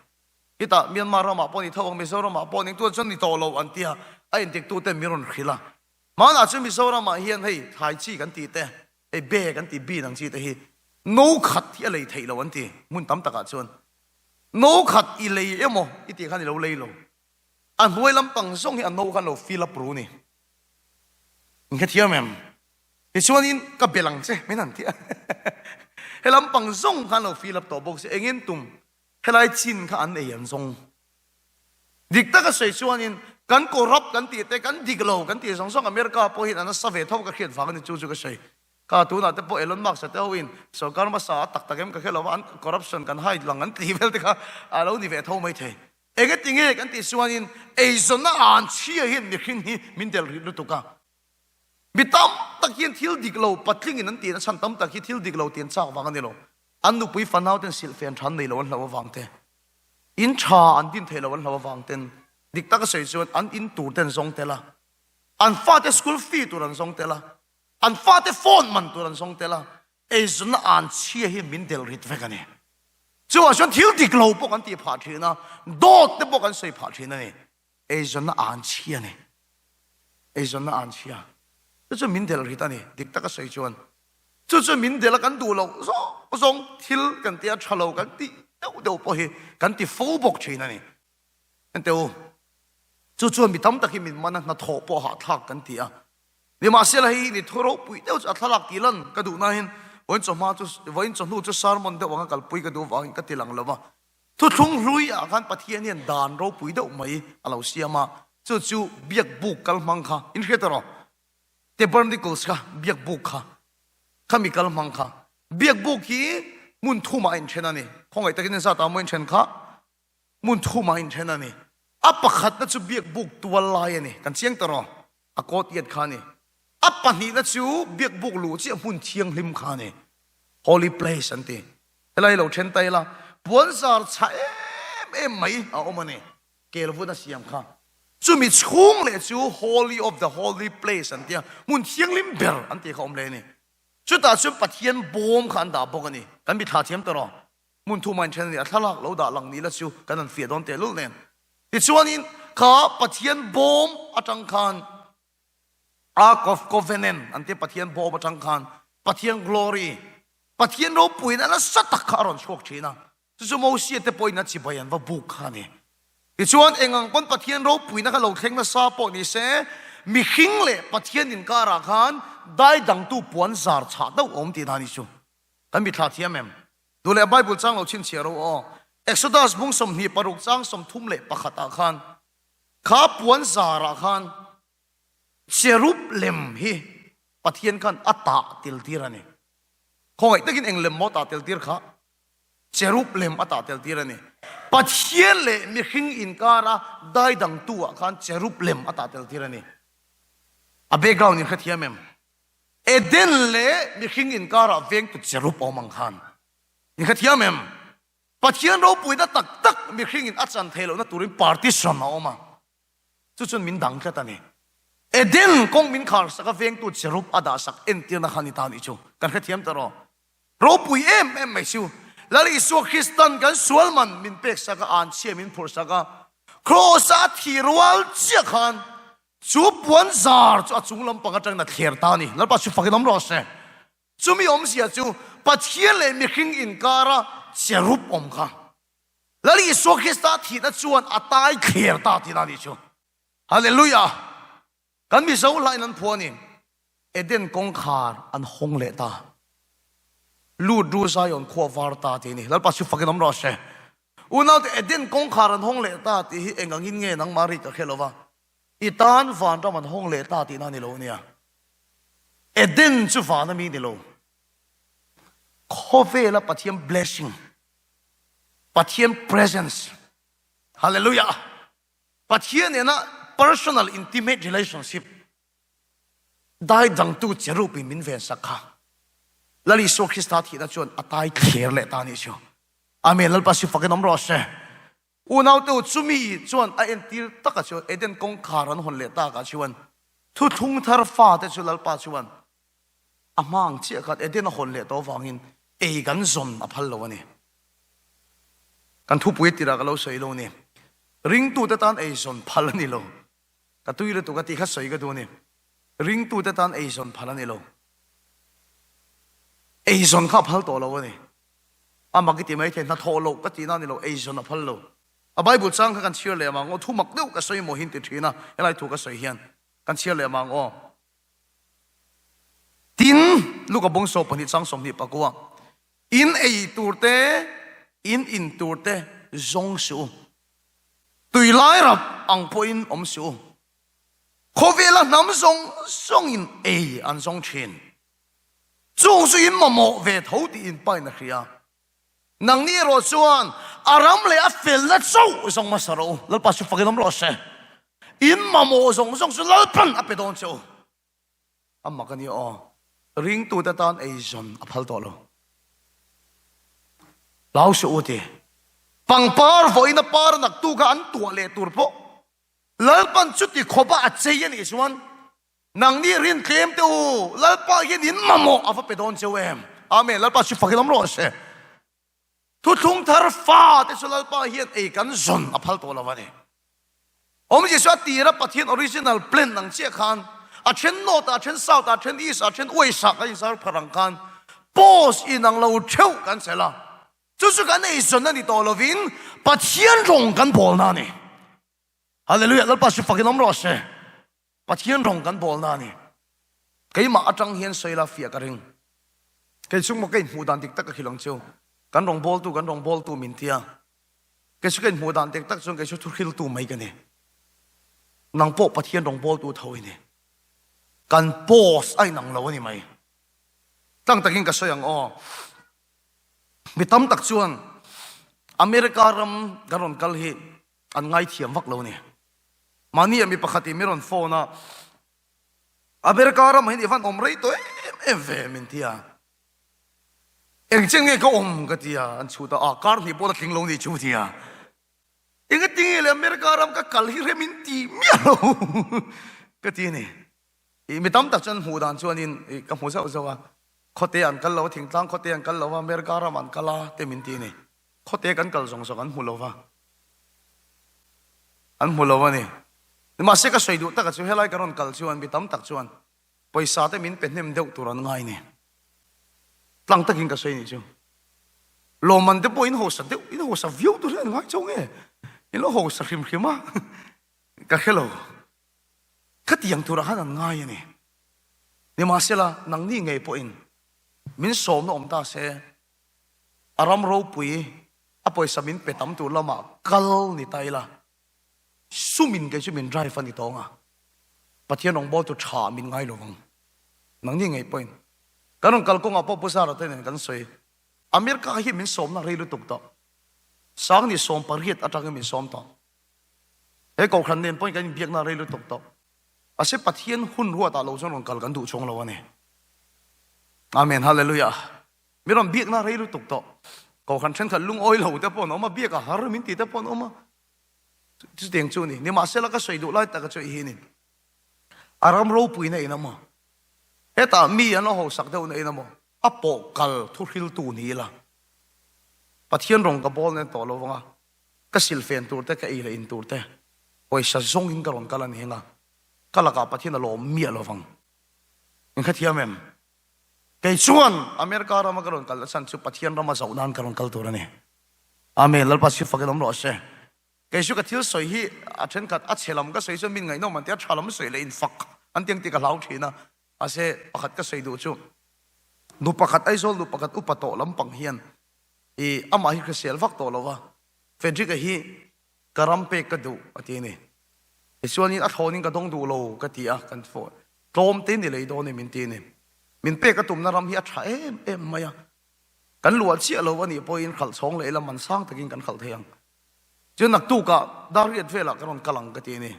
Hitah Myanmar ramah pawh ni tho ang Mizoramah pawh ning tuan chuan ni tawh lo an tia a intiktu ten min rawn hrilh a. Hmanah chu Mizoramah hian hei thlai chi kan tih te, hei be kan tih bean ang chi te hi no khat hi a lei theih lo an ti hmun tam takah chuan. No khat i lei emaw i tih khan i lo lei lo. A hnuai lampang zawng hi a no khan lo fill up ru ni. In hrethiam em? Tichuanin ka bel ang che min han ti a. He lampang zawng khan lo fill up tawh bawk se engin tum helai chin kha an ei an zawng. Dik taka sawi chuanin kan corrupt kan tih te kan dik lo kan tih zawng zawng America pawhin an nasa ve tho ka hriat vang a ni chu chu ka sawi. Kha tunah te pawh Elon Musk a te hoin sorkar hmasa a tak tak em ka hre lo va an corruption kan hide lang an tih vel te kha a lo ni ve tho mai thei. Engati nge kan tih chuanin eizawnna an chhia hian mihring hi min del rih lutuk a. Mi tam tak hian thil dik lo patlingin an tihna chhan tam tak hi thil dik lo tih an chak vang a ni lo. An nupui fanau ten silhfen tha an nei lo an hlauh avang te, in tha an din thei lo an hlauh avang ten dik taka sawi chuan an in tur ten zawng tel a, an fate school fee tur an zawng tel a, an fate phone man tur an zawng tel a, eizawnna an chhia hi min del rit vek a ni. Chuvang chuan thil dik lo pawh kan tih phah thin a, dawt te pawh kan sawi phah thin a ni. Eizawnna an chhia a ni. Eizawnna an chhia. Chu chu min del rit a ni, dik taka sawi chuan. Chu chu min del a kan duh loh zawng zawng thil kan tia tha lo kan tih deuh deuh pawh hi kan ti fo bawk thin a ni. Enteh u, chu chuan mi tam tak hi min man a, hnathawh pawh hahthlak kan ti a. Nimahsela hei hi ni thu ropui deuh chu a thlalak tih lan ka duh nain vawiin chawhma chu vawiin chawhnu chu sermon deuh anga kalpui ka duh avangin ka ti lang lo va. Thuthlung hlui ah khan Pathian hian dan ropui deuh mai a lo siam a, chu chu biak buk kal hmang kha in hriat erawh Tabernacles kha biak buk kha khami kal hmang kha biak buk hi hmun thumah a inthen a ni. Khawngaih takin in zat ah maw inthen kha hmun thumah a inthen a ni. A pakhatna chu biak buk tual lai a ni. Kan chiang ta rawh. A kawt iat kha a ni. A pahnihna chu biak buk luh chiah hmun thianghlim kha a ni. Holy place an ti. Helai lo then ta ila puanzar chhah em em mai a awm a ni. Kel vun a siam kha. Chumi chhung leh chu Holy of the Holy Place an tia, hmun thianghlim ber an tih kha awm leh a ni. Chutah chuan Pathian bawm kha an dah bawk a ni. Kan mithla thiam ta rawh. Hmun thuma inthen a ni. A thlalak lo dah lang ni la chu kan han fiah dawn tehlul nen. Tichuanin kha Pathian bawm atang khan Ark of Covenant an tia Pathian bawm atang khan Pathian glory, Pathian ropuiin a nasa tak kha a rawn chhuak thin a. Chu chu Mosia te pawhin a chibai an va buk kha a ni. Tichuan, eng ang pawn Pathian ropuina kha lo thleng nasa pawh ni se, mihring leh Pathian inkarah khan daidangtu puan zar chhah deuh awm tih dan hi chu kan mithla thiam em? Duh leh Bible chang lo chhinchhiah ro aw. Exodus bung 26 chang 31 ah khan kha puan zarah khan cherub lem hi Pathian khan a tah tel tir a ni. Khawngaih takin eng lem maw tah tel tir kha? Cherub lem a tah tel tir a ni. Pathian leh mihring inkara daidangtu ah khan cherub lem a tah tel tir a ni. A background in hrethiam em? Eden leh mihring inkara vengtu cherub awm ang khan. In hrethiam em? Pathian ropuina tak tak mihring in a chan theih lohna turin partition a awm a. Chu chuan min dang tlat a ni. Eden kawng min khar sak a vengtu cherub a dah sak entirna kha ni ta nih chu. Kan hrethiam ta rawh. Ropui em em mai chu Lal Isua Kristan kan sual man min pek sak a, anchhia min phurh sak a, Kraws-a a thi rual chiah khan. Chu puan zar chu a chung lampang atangin a thler ta a ni. Lalpa chu fakin awm rawh se. Chumi awmzia chu Pathian leh mihring inkara cherub awm kha Lal Isua Krista thihna chuan a tai thler ta tihna a nih chu. Hallelujah! Kan Mizo hlain an phuah a ni. Eden kawngkhar an hawng leh ta. Lut ru Zion khua var ta tih a ni. Lalpa chu fakin awm rawh se. Unaute Eden kawngkhar an hawng leh ta tih hi eng angin nge nangmah ri ka hre lo va. I tan vanram an hawng leh ta tihna a ni lo ania. Eden chu van a mi ni lo. Khawvela Pathian blessing, Pathian presence, Hallelujah! Pathian nena personal intimate relationship dai dangtu cherub in min ven sak kha. Lal Isua Krista thihna chuan a tai thler leh ta a nih chu. Amen. Lalpa si fakin awm rawh se. Unaute u, chumi chuan a entir takah chuan Eden kawngkhar an hawn leh takah chuan thuthlung thar fate chu Lalpa chuan a hma ang chiah khan Eden a hawn leh tawh avangin ei kan zawn a phal lo a ni. Kan thupui tirah ka lo sawi lo a ni. Ringtute tan ei zawn phal a ni lo. Ka tui lutuk a tih kha sawi ka duh a ni. Ringtute tan ei zawn phal a ni lo. Ei zawn kha a phal tawh lo a ni. A mak i ti mai thei, hnathawh loh ka tihna a ni lo, eizawn a phal lo. A Bible chang kha kan chhiar leh amang aw, thu mak deuh ka sawi maw hin ti thin a, helai thu ka sawi hian kan chhiar leh amang aw. Tin, Luka bung 12 chang 20 pakua, In ei tur te, in in tur te zawng suh u, tui lai rap ang pawhin awm suh u, khawvela hnam zawng zawngin ei an zawng thin. Chung chu in mamawh ve tho tih in pain a hria. Nangni erawh chuan a ram leh a felna chauh zawng hmasa rawh u. Lalpa chu fakin awm rawh se. In mamawh zawng zawng chu Lalpan a pe dawn che u. A mak a nia aw. Ringtute tan eizawn a phal tawh lo. Hlau suh u ti. Pangpar vawiin a par naktuk a an tuah leh tur pawh Lalpan chuti khawpa a chei a nih chuan Nangni rin tlem te u, Lalpa hian in mamawh a va pe dawn cheu em? Amen. Lalpa chu fakin awm rawh se. Thuthlung thar fa te chu Lalpa hian ei kan zawn a phal tawh lo a ni. Awmzia chu a tira Pathian original plan ang chiah khan a then north ah, a then south ah, a then east ah, a then west ah kan inzar phar ang khan post inang lo theuh kan chelh a. Chu chu kan ei zawn a ni tawh lovin Pathian rawng kan bawlna a ni. Hallelujah. Lalpa chu fakin awm rawh se. Pathian rawng kan bawlna a ni. Keimah atang hian sawi la fiah ka ring. Kei chung maw ka inhmuh dan dik tak ka hrilh ang chu. Kan rawng bawltu kan rawng bawltu min tia. Kei chu ka inhmuh dan dik tak chuan kei chu thuhriltu mai ka ni. Nang pawh Pathian rawng bawltu tho i ni. Kan post a inang lo a ni mai. Tlang takin ka sawi ang aw. Mi tam tak chuan America ram kan rawn kal hi an ngaithiam vak lo a ni. Mahni ah mi pakhat in mi rawn phone a, America ramah hian i van awm rei tawh em em ve min ti a. Engchen nge ka awm ka ti a, an chhut a, ah kar hnih pawh la tling lo ni chu ti a. Engati nge le America ram ka kal hi rem in ti miah lo ka ti a ni. I mi tam tak chuan hmuh dan chuanin i ka hmu zauh zauh a, khawte an kal lo a, thingtlang khawte an kal lo a, America ram an kal a te min ti a ni. Khawte kan kal zawng zawng an hmu lo va, an hmu lo a ni. Nimahse ka sawi duh taka chu helai ka rawn kal chuan mi tam tak chuan pawisa te min pe hnem deuh tur an ngai ni. Tlang takin ka sawi nih chu. Lawmman te pawh in hausa deuh, in hausa viau tur hi an ngai chauh nge? In lo hausa hrim hrim a, ka hre lo. Khatiang turah khan an ngai a ni. Nimahsela nangni ngei pawhin min sawmna awm ta se, A ram ropui a pawisa min pe tam tur lamah kal ni ta ila, sumin kei chu min drive a ni tawng a, Pathian rawngbawltu tha min ngai lo vang. Nangni ngei pawhin kan rawn kal kawngah pawh Pu Zara te nen kan sawi, America hi min sawmna rei lutuk tawh, Sangni 18 atangin min sawm tawh. He kohhran nen pawhin kan inbiakna rei lutuk tawh. Mahse Pathian hun ruatah lo chuan rawn kal kan duh chuang lo a ni. Amen Hallelujah. Mi rawn biakna rei lutuk tawh. Kohhran thenkhat lungawi lo te pawh an awm a, biak a har min ti te pawh an awm a. Chutiang chu a ni. Nimahsela ka sawi duh lai taka chu i hi a ni. A ram ropuina in a maw? Hetah mi an lo hausak deuhna in a maw? A pawh kal thuhriltu ni ila. Pathian rawng ka bawl nen tawh lo vang a, ka silfen tur te, ka ei leh in tur te, pawisa zawngin ka rawn kal a ni heng a. Ka lakah Pathian a lawm miah lo vang. In hrethiam em? Kei chuan America rama ka rawn kal nachhan chu Pathian rama zoh nan ka rawn kal tur a ni. Amen. Lalpa sir fakin awm rawh se. Kei chu ka thil sawi hi a thenkhat a chhe lam ka sawi chuan min ngaihnawm an ti a, tha lam sawi leh infak an ti ang tih ka hlau thin a. Mahse pakhat ka sawi duh chu nu pakhat Aizawl nu pakhat upa tawh lampang hian i amah hi hrisel vak tawh lo va, Frederick-a hi ka ram pek ka duh a ti a ni. Tichuanin a thlawnin ka dawng duh lo ka ti a, kan tlawm te ni lei dawn e min ti a ni. Min pek a tumna ram hi a tha em em mai a, kan luah chiah lo a nih pawhin khalh chhawng leh ila man sang takin kan khalh thei ang. Chuan naktukah dar riat velah ka rawn kal ang ka ti a ni.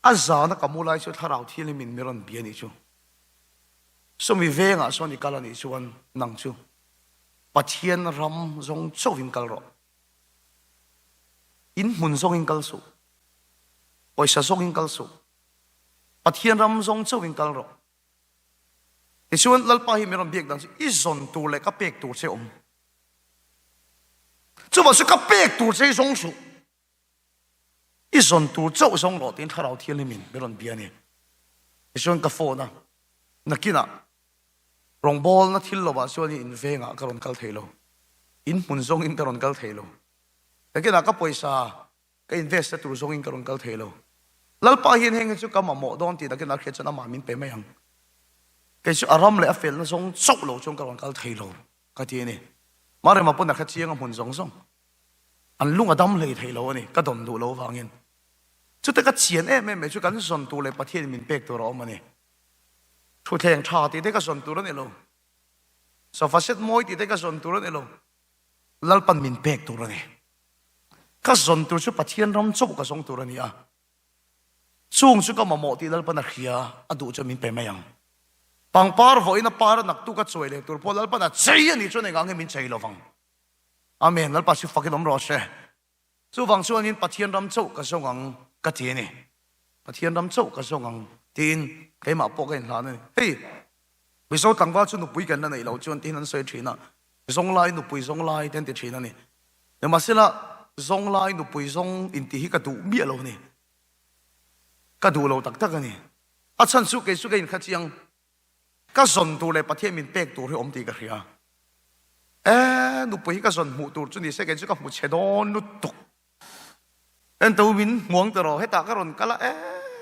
A zana ka mu lai chu thlarau thianghlim in mi rawn bia nih chu. Sawmi vengah sawn i kal a nih chuan nang chu Pathian ram zawng chauhin kal rawh. In hmun zawngin kal suh. Pawisa zawngin kal suh. Pathian ram zawng chauhin kal rawh. Tichuan Lalpa hi mi rawn biak dan chu i zawn tur leh ka pek tur che awm. Chuvang chu ka pek tur che hi zawng suh. I zawn tur chauh zawng rawh tiin Thlarau Thianghlimin mi rawn bia a ni. Tichuan ka phone a, nakinah rawngbawlna thil lovah chuan in vengah ka rawn kal thei lo, in hmun zawngin ka rawn kal thei lo, nakinah ka pawisa ka invest na tur zawngin ka rawn kal thei lo. Lalpa hian heng hi chu ka mamawh dawn tih nakinah hriat chuan amah min pe mai ang. Kei chu a ram leh a felna zawng chauh lo chuan ka rawn kal thei lo ka ti a ni. Marema pawn a hre chiang a hmun zawng zawng. An lung a dam hlei thei lo a ni, ka dawn duh lo vangin. Chute ka chian em em mai chu kan zawn tur leh Pathianin min pek tur a awm a ni. Thutthleng tha tih te ka zawn tur a ni lo. Sofa set mawi tih te ka zawn tur a ni lo. Lalpan min pek tur a ni. Ka zawn tur chu Pathian ram chauh ka zawng tur a ni a. Chung chu ka mamawh tih Lalpan a hria, a duh chuan min pe mai ang. Pangpar vawiin a par a naktuk a chuai leh tur pawh Lalpan a chei a nih chuan engah nge min chei lo vang. Amen, Lalpa chu fakin awm rawh se. Chuvang chuanin Pathian ram chauh ka zawng ang ka ti a ni. Pathian ram chauh ka zawng ang tiin keimah pawh ka inhlan a ni. Hei, Mizo tlangval chu nupui kan la neih loh chuan tiin an sawi thin a, zawng lai nupui zawng lai te an ti thin a ni. Nimahsela, zawng lai nupui zawng intih hi ka duh miah lo a ni. Ka duh lo tak tak a ni. A chhan chu kei chu ka inkha chiang. Ka zawn tur leh Pathian min pek tur hi awm tih ka hria. E, nupui hi ka zawn hmuh tur chu ni se kei chu ka hmu chhe dawn lutuk. Ento min hmuang ta rawh, hetah ka rawn kal a, e,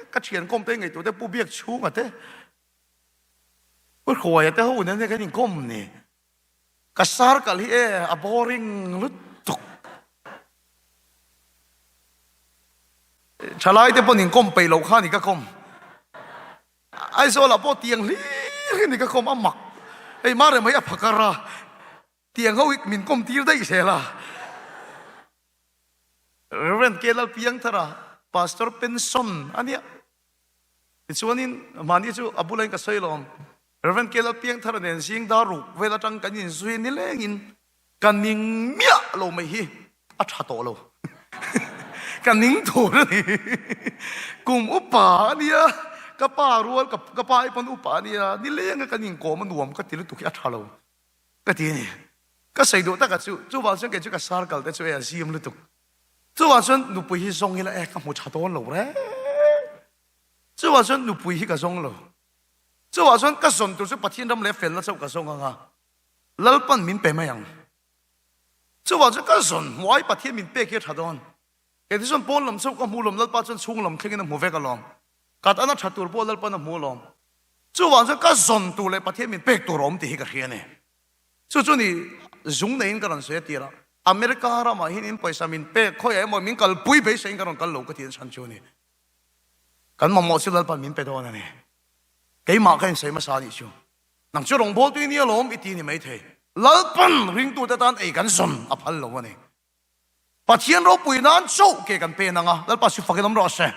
ka thian kawm te ngaihtuah te Pu Biak chhunga te, Pu Hruaia te ho nen hian kan inkawm ni. Ka sar kal hi e, a boring lutuk. Thalai te pawn inkawm peih loh kha ni ka kawm. Aizawlah pawh tiang hlir hi ni ka kawm a mak. Hei Marem hi a phakar a, tiang ho hi min kawm tir daih zel a. Reverend K Lalpiangthara, Pastor Pension a nia. Tichuanin mahni chu a bula in ka sawi lawm. Reverend K Lalpiangthara nen zing dar ruk vel atang kan inzui nilengin Ka ning miah lo mai hi a tha tawh lo. Ka ning tur a ni. Kum upa a nia, ka pa rual ka pa ai pawn upa a nia, nileng a kan inkawm a nuam ka ti lutuk hi a tha lo ka ti a ni. Ka sawi duh taka chu, chuvang chuan kei chu ka circle te chu e a zim lutuk. Chuvang chuan nupui hi zawng ila e ka hmu tha dawn lo reng. Chuvang chuan nupui hi ka zawng lo. Chuvang chuan ka zawn tur chu Pathian ram leh felna chauh ka zawng ang a. Lalpan min pe mai ang. Chuvang chu ka zawn hmuai Pathian min pek hi a tha dawn. Kei te chuan pawn lam chauh ka hmu lawm, Lalpa chuan chhung lam thlengin a hmu vek alawm. Kat ana tha tur pawh Lalpan a hmu alawm. Chuvang chuan ka zawn tur leh Pathian min pek tur a awm tih hi ka hria a ni. Chu chu ni zung neiin ka rawn sawi a tir a, America ramah hian in pawisa min pek khawiah emaw min kalpui beiseiin ka rawn kal lo ka ti chhan chu a ni. Kan mamawh chu Lalpan min pe dawn a ni. Keimah ka insawi hmasa a nih chu. Nang chu rawngbawltu i nia lawm i ti ni maithei. Lalpan ringtute tan ei kan zawn a phal lo a ni. Pathian ropui nan chauh ke kan pen ang a, Lalpa chu fakin awm rawh se.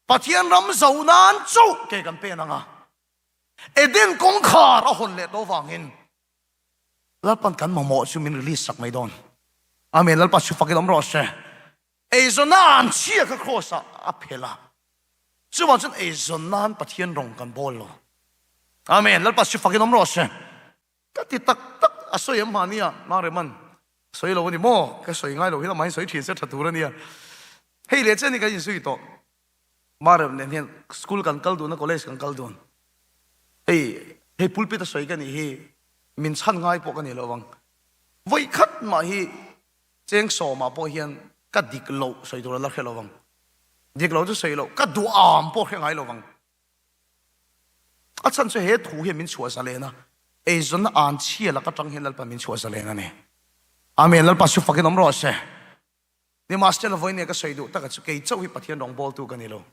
Pathian ram zo nan chauh ke kan pen ang a. Eden kawngkhar a hawn leh tawh vangin Lalpan kan mamawh chu min release sak mai dawn. Amen, Lalpa chu fakin awm rawh se. Eizawn nan chhia kha kraws ah a phelh a, chuvang chuan eizawn nan Pathian rawng kan bawl lo. Amen. Lalpa chu fakin awm rawh se. Ka ti tak tak a sawi em hmahnia Mangreman sawi lo a ni maw? Ka sawi ngai lo hi lamah hian sawi thin se tha tur a nia. Hei leh chen hi kan inzui tawh. Marem nen hian school kan kal dun a, college kan kal dun. Hei, hei pulpit a sawi ka nih hi min chhan ngai pawh ka ni lo vang. Vawi khat mah hi cheng sawmah pawh hian ka dik loh sawi tur a la hre lo vang. Dik lo chu sawi loh, ka duham pawh hre ngai lo vang. A chhan chu he thu hian min chhuah zalen a, eizawnna an chhia lak atang hian Lalpa min chhuah zalen a ni. Amen, Lalpa chu fakin awm rawh se. Nimahsela vawinia ka sawi duh taka chu kei chauh hi Pathian rawngbawltu ka ni lo.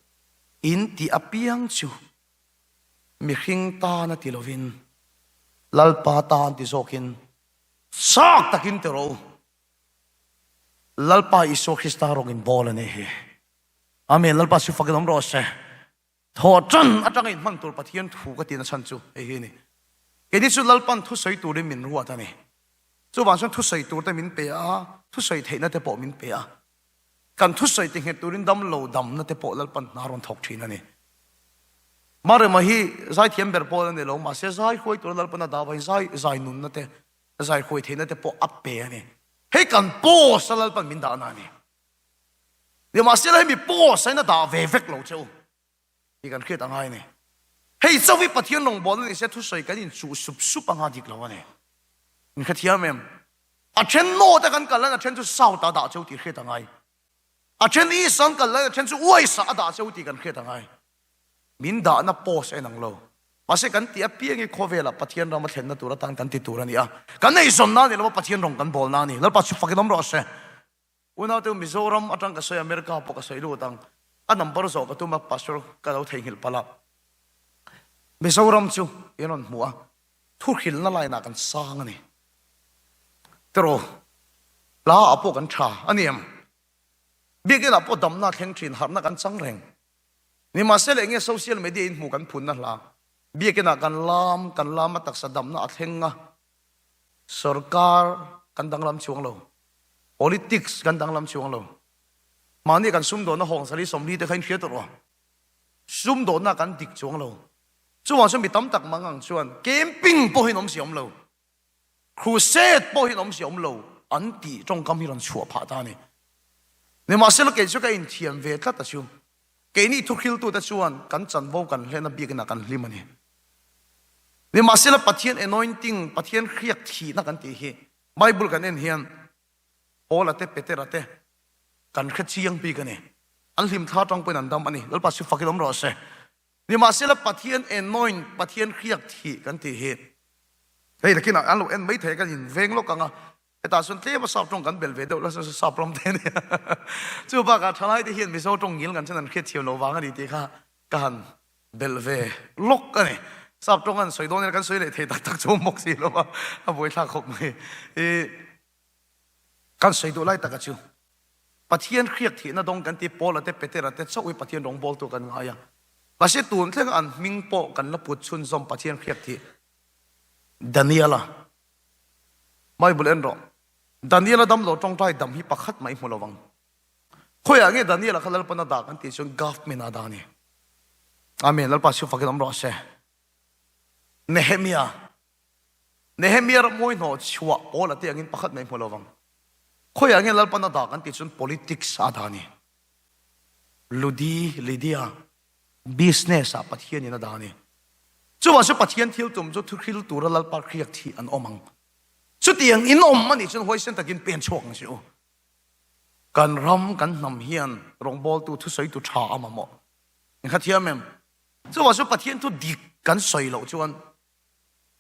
In tih apiang chu mihring tana ti lovin Lalpa tan ti zawkin chak takin ti rawh u. Lalpa Isua Krista rawng in bawl a ni hi. Amen, Lalpa chu fakin awm rawh se. Thaw ṭan aṭanga inhman tur Pathian thu ka tihna chhan chu hei hi a ni. Keini chu Lalpan thusawi turin min ruat a ni. Chuvang chuan thusawi turte min pe a, thusawi theihna te pawh min pe a. Kan thusawi ti nghet turin dam lo damna te pawh Lalpan hna rawn thawk ṭhin a ni. Marema hi zaithiam ber pawl a ni lo, mahse zai hruai tura Lalpan a dah avangin zai zai nunna te, zai hruai theihna te pawh a pe a ni. Hei kan post a Lalpan min dahna a ni. Nimahsela hemi post a in a dah ve vek lo che u tih kan hriat a ngai a ni. Hei chauh hi Pathian rawngbawlna ni se thusawi kan inchuh sup sup anga dik lo a ni. In hrethiam em? A then North a kan kal laiin a then chu South ah a dah che u tih hriat a ngai. A then East ah an kal laiin a then chu West ah a dah che u tih kan hriat a ngai. Min dahna post a inang lo. Mahse kan tih apiang hi khawvelah Pathian ram a thlenna tur atan kan ti tur a ni a. Kan eizawnna a ni lo a, Pathian rawng kan bawlna a ni. Lalpa chu fakin awm rawh se. Unaute Mizoram atang ka sawi America pawh ka sawi lut ang. A number zawh ka tum a pastor ka lo theihnghilh palh a. Mizoram chu in rawn hmu a, thuhrilna line ah kan sang a ni. Tiraw, hla ah pawh kan tha a ni em? Biakin ah pawh damna thleng thin harhna kan chang reng. Nimahsela enge social media in hmu kan phunna hla. Biakin ah kan lam, kan lam a taksa damna a thleng a, Sorkar kan danglam chuang lo. Politics kan danglam chuang lo. Mahni kan sumdawnna hawng sali 40 te kha in hria tawh rawh. Sumdawnna kan dik chuang lo. Chuvang chuan mi tam tak mang ang chuan camping pawh hi an awmzia awm lo. Crusade pawh hi an awmzia awm lo an tih tawngkam hi rawn chhuah phah ta a ni. Nimahsela kei chu ka inthiam ve tlat a chu. Keini thuhriltute chuan kan chanvo kan hlen a biakina kan hlim a ni. Nimahsela Pathian anointing, Pathian hriak thihna kan tih hi Bible kan en hian Paula te Petera te kan hre chiang bik a ni. An hlimthla atang pawhin an dam a ni. Lalpa chu fakin awm rawh se. Nimahsela Pathian anoint, Pathian hriak thih kan tih hi hei nakinah an lo en maithei a kan inveng lawk ang a, Hetah chuan tlem a sap tawng kan bel ve deuh la chuan sap ram te a nia. Chu bakah thalai te hian Mizo tawng ngil ngan chuan an hriat thiam lo vang a ni tih kha ka han belh ve lawk a ni. Sap tawng an sawi dawn ila kan sawi leh thei tak tak chu awm bawk si lo a, a buaithlak khawp mai. I kan sawi duh lai taka chu Pathian hriak thihna dawng kan ti Paula te Petera te chauh hi Pathian rawngbawltu kan ngai a. Mahse tun thlenga an hming pawh kan la put chhunzawm Pathian hriak thih Daniela Bible en rawh. Daniela dam lo tawngtai dam hi pakhat mah i hmu lo vang. Khawiah nge Daniela kha Lalpan a dah kan tih chuan government a dah a ni. Amen. Lalpa chu fakin awm rawh se. Nehemia. Nehemia ram mawi hnawh chhuah pawl a te angin pakhat mah i hmu lo vang. Khawiah nge Lalpan a dah kan tih chuan politics a dah a ni. Ludi, Lydia. Business ah Pathian in a dah a ni. Chuvang chu Pathian thil tum chu thuhril tura Lalpa hriak thih an awm ang. Chutiang in awm a nih chuan huaisen takin pen chhuak ang che u. Kan ram, kan hnam hian rawngbawltu thusawitu tha a mamawh. In kha thiam em? Chuvang chu Pathian thu dik kan sawi loh chuan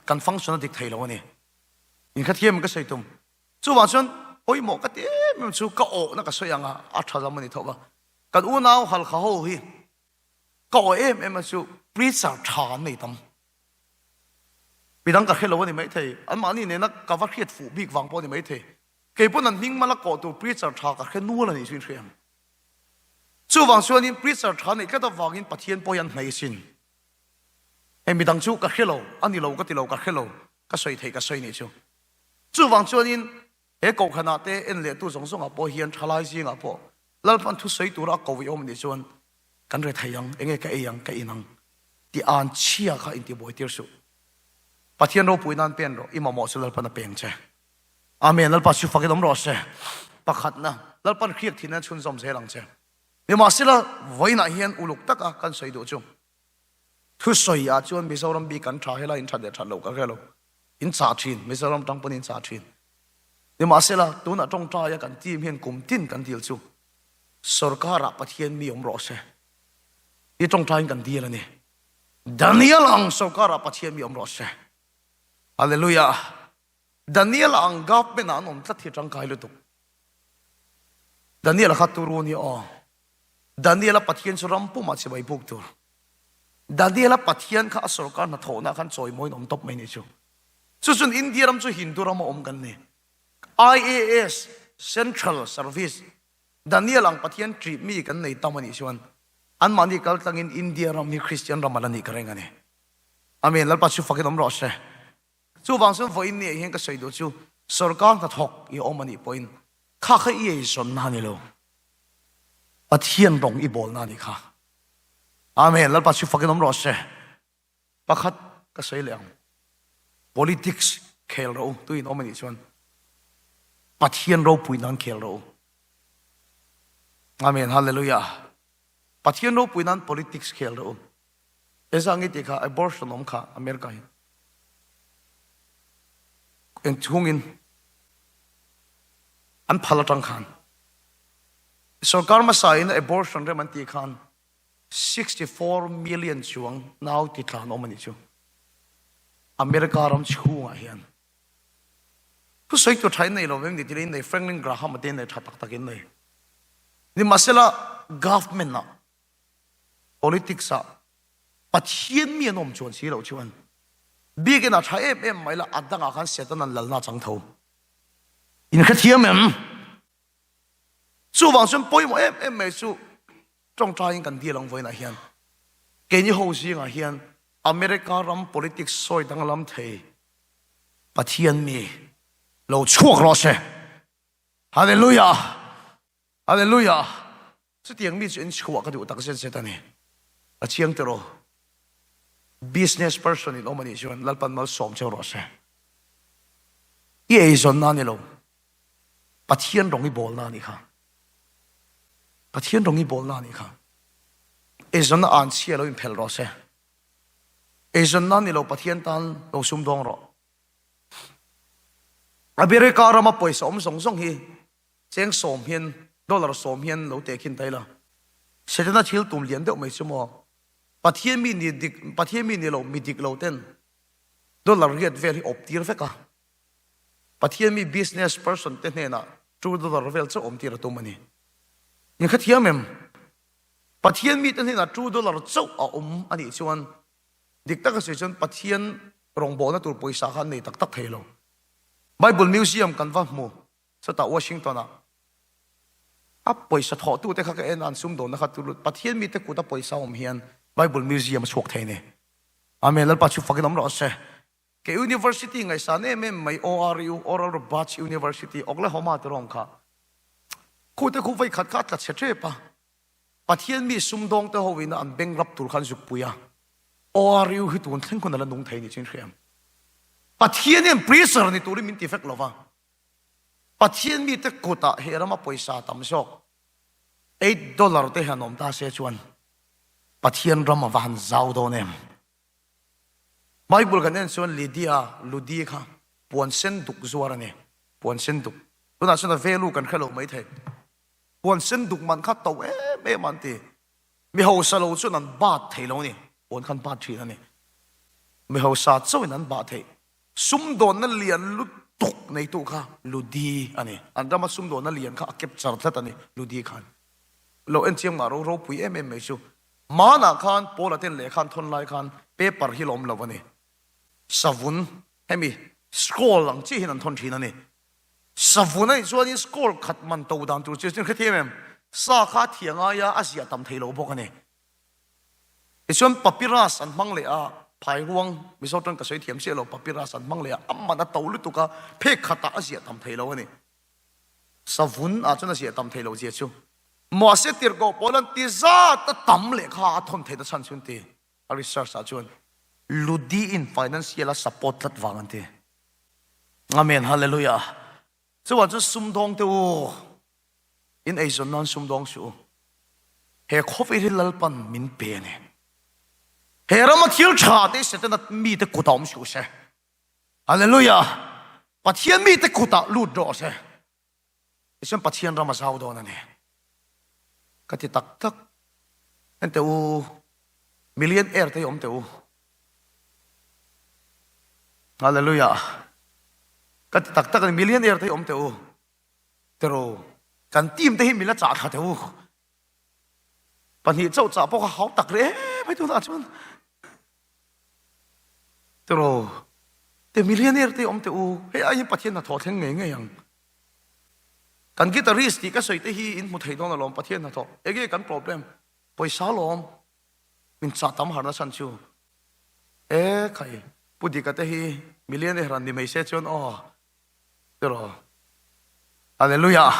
kan function a dik thei lo a ni. In kha thiam em ka sawi tum? Chuvang chuan pawimawh ka ti em em chu ka awhna ka sawi ang a, a tha lam a ni tho va. Kan unau Halkha ho hi ka aw em em a chu preacher tha an nei tam. Midang ka hre lo a ni maithei, anmahni nena ka va hriat fuh bik vang pawh a ni maithei. Kei pawn an hming mala kawh tur preacher tha ka hre nual a nih chu in hre ang. Chuvang chuanin preacher tha neih tlat avangin Pathian pawh hi an hnaih asin. Hei midang chu ka hre lo, a ni lo ka ti lo, ka hre lo, ka sawi theih ka sawi nih chu. Chuvang chuanin He kohhranah te en lehtu zawng zawngah pawh hian thalai zingah pawh Lalpan thusawi tura a ko i awm nih chuan kan re thei ang, enge ka ei ang, ka in ang tih an chhia kha intibuai tir suh. Pathian ropui nan pen rawh, i mamawh chu Lalpan a peng che. Amen, Lalpa chu fakin awm rawh se. Pakhatna, Lalpan hriak thin nan chhunzawm zel ang che. Nimahsela, vawiinah hian uluk taka kan sawi duh chu thusawi ah chuan Mizoram bik kan tha helai in that leh that loh ka hre lo. In chah thin, Mizoram tang pawn in chah thin. Nimahsela, tunah tawngtaia kan team hian kum tin kan dil chu sorkarah Pathian mi awm rawh se tih tawngtaiin kan dil a ni. Daniel ang sorkarah Pathian mi awm rawh se. Hallelujah! Daniel ang government ah an awm tlat hi tangkai lutuk. Daniel a kha turu nia aw. Daniel a Pathian chu ram pumah chibai buk tur. Daniel a Pathian kha a sorkar hnathawhna ah khan chawimawiin awm tawp mai nih chu. Chu chuan India ram chu Hindu ram a awm kan ni. IAS, Central Service, Daniel ang Pathian ṭih mi kan nei tam a nih chuan anmahni kal tlangin India ram hi Christian ram a la nih ka reng a ni. Amen. Lalpa chu fakin awm rawh se. Chuvang chuan vawiin ni ah hian ka sawi duh chu sorkar hnathawk i awm a nih pawhin kha kha i eizawnna a ni lo. Pathian rawng i bawlna a nih kha. Amen. Lalpa chu fakin awm rawh se. Pakhat ka sawi leh ang. Politics khel rawh u, tuin awm a nih chuan Pathian ropui nan khel rawh u. Amen. Hallelujah. Pathian ropui nan politics khel rawh u. Ezangi tih kha abortion awm kha America hi eng chhungin an phal atang khan sorkar hmasa in abortion rem an tih khan 64 million chuang nau ti tlan awm ani chu America ram chhungah hian thu sawi tur tha in nei lo vem ni tilin nei Franklin Graham te nei tha tak tak in nei nimahsela government ah Politics ah Pathian mi an awm chuan si loh chuan biakinn ah tha em em mai la a dangah khan Satan an lalna a chang tho. In hrethiam em? Chuvang chuan pawimawh em em mai chu tawngtaiin kan deal ang vawiinah hian keini ho zingah hian America ram politics sawi danglam thei Pathian mi lo chhuak rawh se. Hallelujah! Hallelujah! Chutiang mi chu in chhuah ka duh tak zet zet a ni. A chiang tiraw? Business person in awm a nih chuan Lalpan malsawm cheu rawh se. I eizawnna a ni lo. Pathian rawng i bawlna a nih kha. Pathian rawng i bawlna a nih kha. Eizawnna an chhia lo inphelh rawh se. Eizawnna a ni lo Pathian tan lo sumdawng rawh. America rama pawisa awm zawng zawng hi Cheng sawm hian, dollar sawm hian lo tehkhin ta ila. Setana thil tum lian deuh mai chu maw? Pathian mi ni dik, Pathian mi ni lo, mi dik lo ten dollar riat vel hi awp tir vek a. Pathian mi business person te hnenah two dollar vel chauh awm tir a tum a ni. In hrethiam em? Pathian mi te hnenah two dollar chauh a awm a nih chuan dik taka sawi chuan Pathian rawngbawlna tur pawisa kha an nei tak tak thei lo. Bible Museum kan va hmu. Chutah Washington ah a pawisa thawhtute kha ka en a, an sumdawnna kha tu lut Pathian mite kut a pawisa awm hian Bible Museum a chhuak thei a ni. Amen Lalpa chu fakin awm rawh se. Ke University ngaihsan em em mai ORU, Oral Roberts University, Oklahoma te rawng kha khute khu vei khat kha a tla chhe tep a, Pathian mi sumdawng te ho in a an beng rap tur kha an zuk pui a, ORU hi tun thleng hun a la nung thei ni chu in hria em? Pathian hian preacher ni turin min ti vek lo va. Pathian mite kutah he rama pawisa tam zawk $8 te hian awm ta se chuan Pathian ram a va han zau dawn em? Bible kan en chuan Lydia, Ludi kha puan sen duk zuar a ni, puan sen duk. Tunah chuan a value kan hre lo mai thei. Puan sen duk man kha to em em an ti. Mi hausa lo chuan an bat thei lo a ni, puan khan bat thin a ni. Mi hausa chauhin an bah theih. Sumdawnna lian lutuk neitu kha Ludi a ni. An rama sumdawnna lian kha a capture tlat a ni Ludi khan. Lo en chiang mah ro ropui em em mai chu. Hmanah khan Paula ten lehkha an thawn lai khan paper hi la awm lo a ni. Savun hemi scroll ang chiah hian an thawn thin a ni. Savun a nih chuanin scroll khat man to dan tur chu hre thiam em? Sa kha a thia ngai a, a ziah tam thei lo bawk a ni. Tichuan papyrus an hmang leh a, phairuang, Mizo tawng ka sawi thiam chiah lo, papyrus an hmang leh a, a man a to lutuk a, phek khatah a ziah tam thei lo a ni. Savun ah chuan a ziah tam thei lo zia chu. Mahse tirhkoh pawl an ti zat a tam lehkha a thawn theih ta chhan chu an ti. A research ah chuan Ludi in financial a support tlat vang an ti. Amen Hallelujah. Chuvang chuan sumdawng te u, in eizawn nan sumdawng suh u. He khawvel hi Lalpan min pe a ni. He rama thil tha te Setana mite kutah awm suh se. Hallelujah! Pathian mite kutah lut rawh se. Tichuan Pathian ram a zau dawn a ni. Ka ti tak tak. En teh u, million air te hi awm teh u. Hallelujah! Ka ti tak tak a ni, million air te hi awm teh u. Tero, kan team te hi min la chah thla teh u. Pahnih chauh chah pawh kha hau tak rih em mai tunah chuan. Tero, te millionaire te awm teh u, hei ai hian Pathian hnathawh thleng ngei ngei ang. Kan guitarist tih ka sawi te hi in hmu thei dawn alawm Pathian hnathawh. Enge kan problem? Pawisa lawm. Min chah tam harna chhan chu. E khai, Pu Dika te hi millionaire an ni mai se chuan aw. Tiraw? Hallelujah!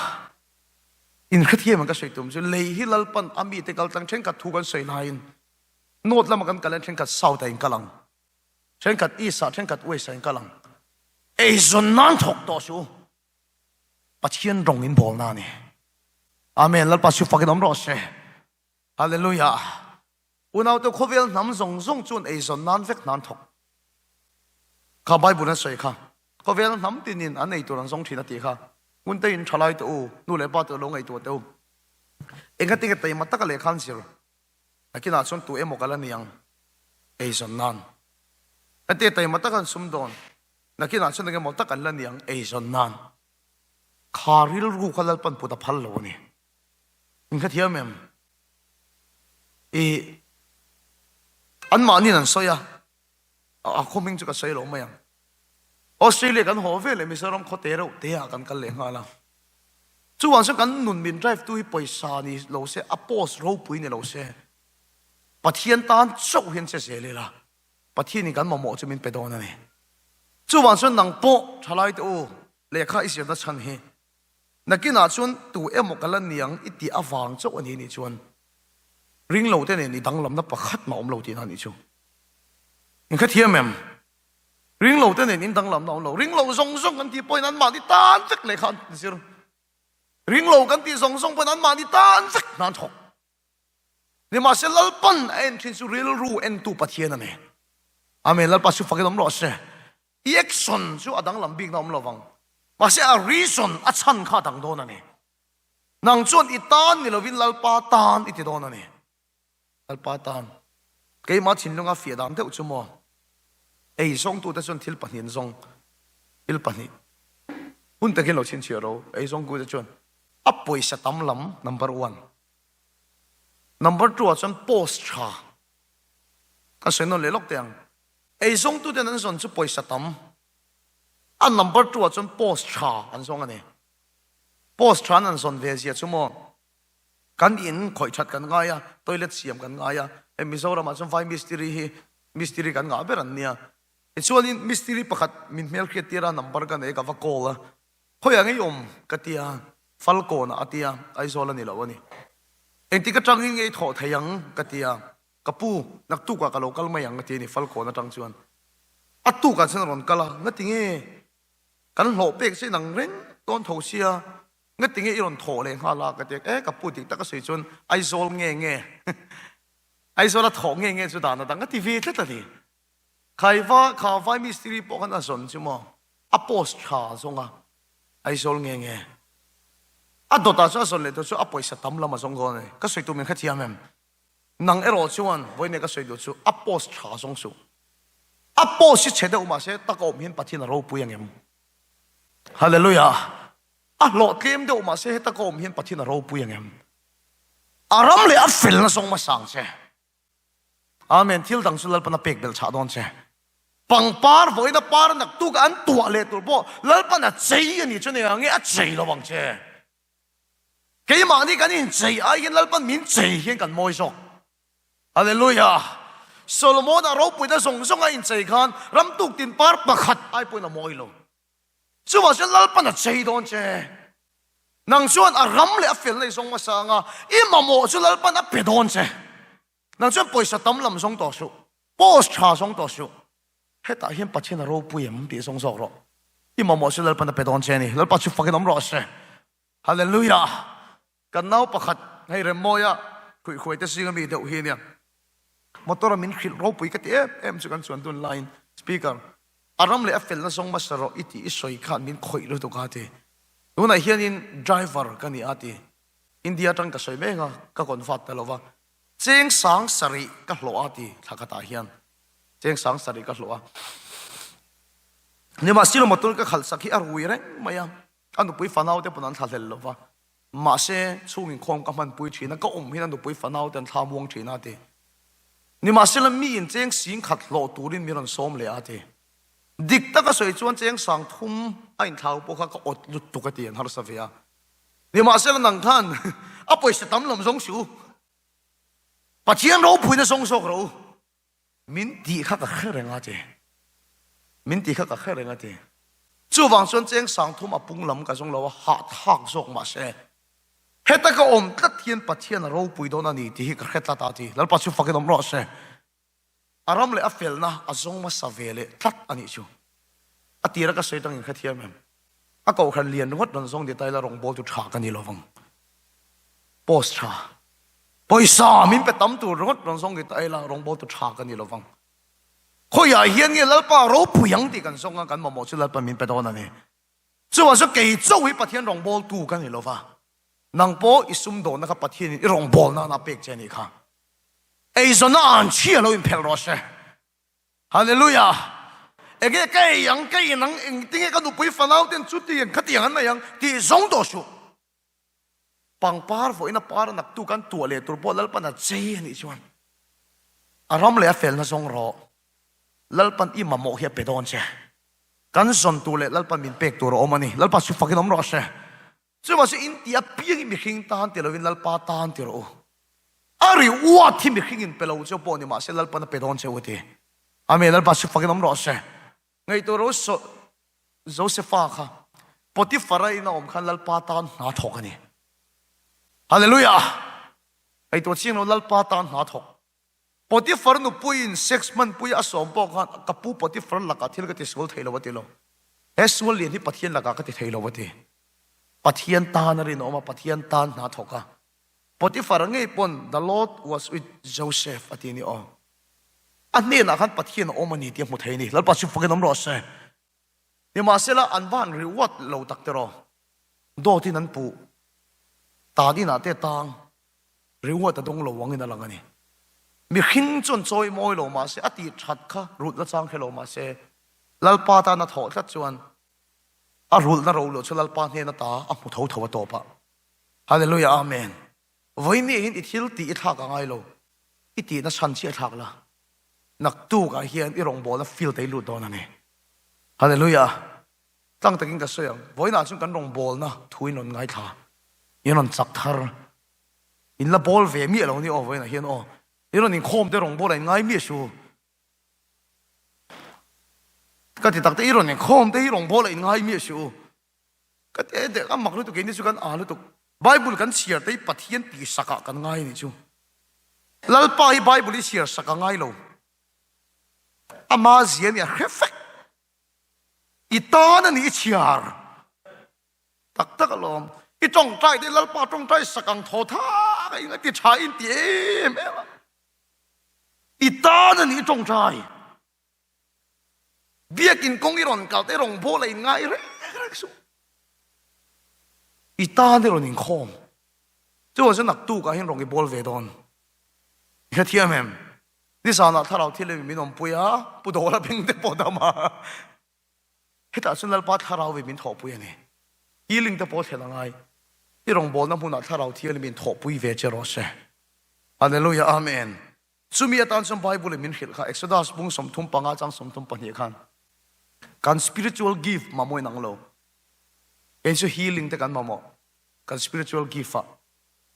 Inhrethiam ang ka sawi tum chu lei hi Lalpan a mite kal tlang thenkhat thu kan sawi laiin North lama kan kal hian thenkhat South ah in kal ang, thenkhat East ah, thenkhat West ah in kal ang. Eizawn nan thawk tawh suh u. Pathian rawng in bawl na a ni. Amen. Lalpa chu fakin awm rawh se. Hallelujah! Unaute khawvel hnam zawng zawng chuan eizawn nan vek hna an thawk. Kha Bible an sawi kha, khawvel hnam tinin an ei tur an zawng thin a tih kha. Ngunte in thalai teh u, nu leh pa teh lo ngaihtuah teh u. Engatinge taima taka lehkha an zir? Nakinah chuan tu emaw kal a ni ang eizawn nan. Heti taima taka an sum dawn, nakinah chuan engemaw tak an la ni ang eizawn nan. Kha rilru kha Lalpan put a phal lo a ni. Inkhathiam em? I anmahniin an sawi a, a khaw hming chu ka sawi lo mai ang. Australia kan haw ve leh Mizoram khaw te reuh te ah kan kal leh nghal a. Chuvang chuan kan nun min drive tu hi pawisa ni lo se, a post ropui ni lo se, Pathian tan chauh hian che zel ila, Pathianin kan mamawh chu min pe dawn a ni. Chuvang chuan nang pawh thalai te u, lehkha i zirna chhan hi Nakinah chuan tu emaw ka la niang i tih avang chauh a ni nih chuan ringlo te nen i danglamna pakhat mah awm lo tihna a nih chu. In hrethiam em? Ringlo te nen in danglamna awm lo. Ringlo zawng zawng kan tih pawhin anmahni tan vek lehkha an zir. Ringlo kan tih zawng zawng pawhin anmahni tan vek hna an thawk. Nimahse Lalpan a en thin chu rilru entu Pathian a ni. Amen. Lalpa chu fakin awm rawh se. I action chu a danglam bikna awm lovang. Mahse a reason, a chhan kha a dang dawn a ni. Nang chuan i tan ni lovin Lalpa tan i ti dawn a ni. Lalpa tan. Keimah thinlunga fiah dan deuh chu maw? Ei zawngtute chuan thil pahnih an zawng. Thil pahnih. Hun takin lo chhinchhiah ro. Ei zawngtute chuan a pawisa tam lam number one. Number two ah chuan post tha. Ka sawi nawn leh lawk teh ang. Eizawngtuten an zawn chu pawisa tam. A number two ah chuan post tha an zawng a ni. Post tha an an zawn ve zia chu maw kan in khawih that kan ngai a, toilet siam kan ngai a, hei Mizoram ah chuan vai mistiri hi mistiri kan ngah ber an nia. Tichuanin mistiri pakhat min hmelhriat tir a number ka nei a ka va call a, khawiah ngei awm ka ti a, Falkawn ah a ti a, Aizawl a ni lo a ni. Engtik atangin ngei thawh thei ang ka ti a. Ka pu, naktukah ka lo kal mai ang a ti a ni Falkawn atang chuan. A tukah chuan a rawn kal a, Ngati nge? Kan hlawh pek che nang reng dawn tho sia, ngati nge i rawn thawh leh nghal a? ka ti a, E ka pu dik tak a sawi chuan Aizawl nge nge? Aizawl a thawh nge nge chu dan a dang a ti ve tlat a ni. Khaiva kha vai mistiri pawh khan a zawn chu maw a post tha zawng a, Aizawl nge nge? A dawtah chuan a zawn leh tur chu a pawisa tam lam a zawng dawn a ni. Ka sawi tur min hrethiam em? Nang erawh chuan vawiin ka sawi duh chu a post tha zawng suh. A post hi chhe deuh mahse tak a awm hian Pathian a ropui angem? Hallelujah! A hlawh tlem deuh mahse heta ka awm hian Pathian a ropui angem? A ram leh a felna zawng hmasa ang che. Amen. Thil dang chu Lalpan a pek belh chhah dawn che. Pangpar vawiin a par naktuk an tuah leh tur pawh Lalpan a chei a nih chu nia nge a chei lo ang che. Keimahni kan inchei ai hian Lalpan min chei hian kan mawi zawk. Hallelujah! Solomon-a ropuina zawng zawng a inchei khan ram tuk tin par pakhat ai pawhin a mawi lo. Chuvang chuan Lalpan a chei dawn che. Nang chuan a ram leh a felna i zawng hmasa anga i mamawh chu Lalpan a pe dawn che. Nang chuan pawisa tam lam zawng tawh suh, post tha zawng tawh suh. Hetah hian Pathian a ropui em tih zawng zawk rawh. I mamawh chu Lalpan a pe dawn che a ni. Lalpa chu fakin awm rawh se. Hallelujah! Kan nau pakhat hei Remmawia. Khuihkhuai te zinga mi deuh hi nia. Motor a min hrilh ropui ka ti em em chu kan chuan dun laiin Speaker, a ram leh a felna zawng hmasa rawh i tih i sawi khan min khawih lutuk a ti. Tunah hianin driver ka ni a ti. India atang ka sawi mek a, ka convert ta lo va. Cheng sang sarih ka hlawh a ti thla khatah hian. Cheng sang sarih ka hlawh a. Nimahsela motor ka khalh sak hi a rui reng mai a, a nupui fanau te pawn an thla hlel lo va. Mahse, chhung inkhawm ka hmanpui thin a, ka awm hian a nupui fanau te an thla muang thin a ti. Nimahsela miin cheng sing khat hlawh turin min rawn sawm leh a ti. Dik taka sawi chuan cheng sang thum a inthlau pawh kha ka awt lutuk a ti an harsa ve a. Nimahsela nang khan a pawisa tam lam zawng suh u. Pathian ropuina zawng zawk rawh u. Min tih kha ka hre reng a ti. Min tih kha ka hre reng a ti. Chuvang chuan cheng sangthum a pung lam ka zawng lo a, hahthlak zawk mahse heta ka awm tlat hian Pathian a ropui dawn a ni tih hi ka hre tlat a ti. Lalpa chu fakin awm rawh se. A ram leh a felna a zawng hmasa ve leh tlat a nih chu. A tira ka sawi tangin hrethiam em? A kohhran lian ringawt rawn zawng detail a rawngbawltu tha ka ni lovang. Post tha. Pawisa min pe tam tur ringawt rawn zawng detail a rawngbawltu tha ka ni lovang. Khawiah hian nge Lalpa ropui ang tih kan zawng a, kan mamawh chu Lalpa min pe dawn a ni. Chuvang chu kei chauh hi Pathian rawngbawltu ka ni lova. Nang pawh i sumdawnna kha Pathianin i rawngbawlna nana pek che a nih kha. Eizawnna an chhia lo inphelh rawh se. Hallelujah! Enge ka ei ang, ka in ang, engtinge ka nupui fanau ten chutiang khatiang an nei ang tih zawng tawh suh. Pangpar vawiin a par a naktu kan tuah leh tur pawh Lalpan a chei a nih chuan a ram leh a felna zawng rawh. Lalpan i mamawh hi a pe dawn che. Kan zawn tur leh Lalpan min pek tur a awm a ni. Lalpa chu fakin awm rawh se. Chuvang chu in tih apiang hi mihring tan ti lovin Lalpa tan ti rawh u. A ri uat hi mihring in pe lo cheu pawh ni mahse Lalpan a pe dawn cheu a ti. Amen Lalpa chu fakin awm rawh se. Ngaihtuah ro Josefa kha Potifara in a awm khan Lalpa tan hna thawk a ni. Hallelujah! Ngaihtuah chiang lo Lalpa tan hna thawk. Potifar nupuiin sex hmanpui a sawm pawh khan ka pu Potifar lakah thil ka ti sual thei lo a ti lo. He sual lian hi Pathian lakah ka ti thei lo a ti. Pathian tan a rinawm a, Pathian tan hna thawk a. Potifar ngei pawn The Lord was with Joseph a ti a ni aw. A hnenah khan Pathian a awm a ni tih a hmu thei a ni. Lalpa chu fakin awm rawh se. Nimahsela an va han reward lo tak tiraw. Dawtin an puh. Tan inah te tang. Reward a dawng lo angin a lang a ni. Mihring chuan chawi mawi lo mahse, a tih that kha rulhna chang hre lo mahse, Lalpa tan a thawh tlat chuan a rulhna ro loh chu Lalpa hnen ata a hmu tho tho a tawp a. Hallelujah Amen. Vawiin hian i thil tih i thlak a ngai lo. I tihna chhan chiah thlak la. Naktuk ah hian i rawngbawlna field a i lut dawn a ni. Hallelujah. Tlang takin ka sawi ang. Vawiinah chuan kan rawngbawlna thu in rawn ngaithla. In rawn chak thar. In la bawl ve miah lo ni aw vawiinah hian aw. I rawn inkhawm te rawngbawla in ngai miah su. Ka ti tak te i rawn inkhawm te hi rawngbawla in ngai miah su. Ka ti e dek a mak lutuk keini chu kan aa lutuk. Bible kan chhiar te hi Pathian tihsak ah kan ngai anih chu. Lalpa hi Bible i chhiar sak a ngai lo. Ama zia nia hre vek. I tan a nih i chhiar. Tak tak alawm. I tawngtai te Lalpa tawngtai sak ang thaw thak a inga ti tha in ti em em a. I tan a nih i tawngtai. Biakin kawng i rawn kal te rawngbâwl a inngai reng reng suh. I tan i rawn inkhawm. Chuvang chuan naktukah hian rawn i bawl ve dawn. I hrethiam em? Nizanah thlarau thil emi min awmpui a, Pu Dawla beng te pawh dam a. Hetah chuan Lalpa thlarau in min thawhpui a ni. Healing te pawh thlen a ngai. I rawngbawlna hmunah thlarau thial in min thawhpui ve che rawh se. Hallelujah Amen. Chumi atan chuan Bible in min hrilh kha Exodus bung 35 chang 32 khan kan spiritual gift mamawh in ang lo. Kei chu healing te kan mamawh kan spiritual gift ah.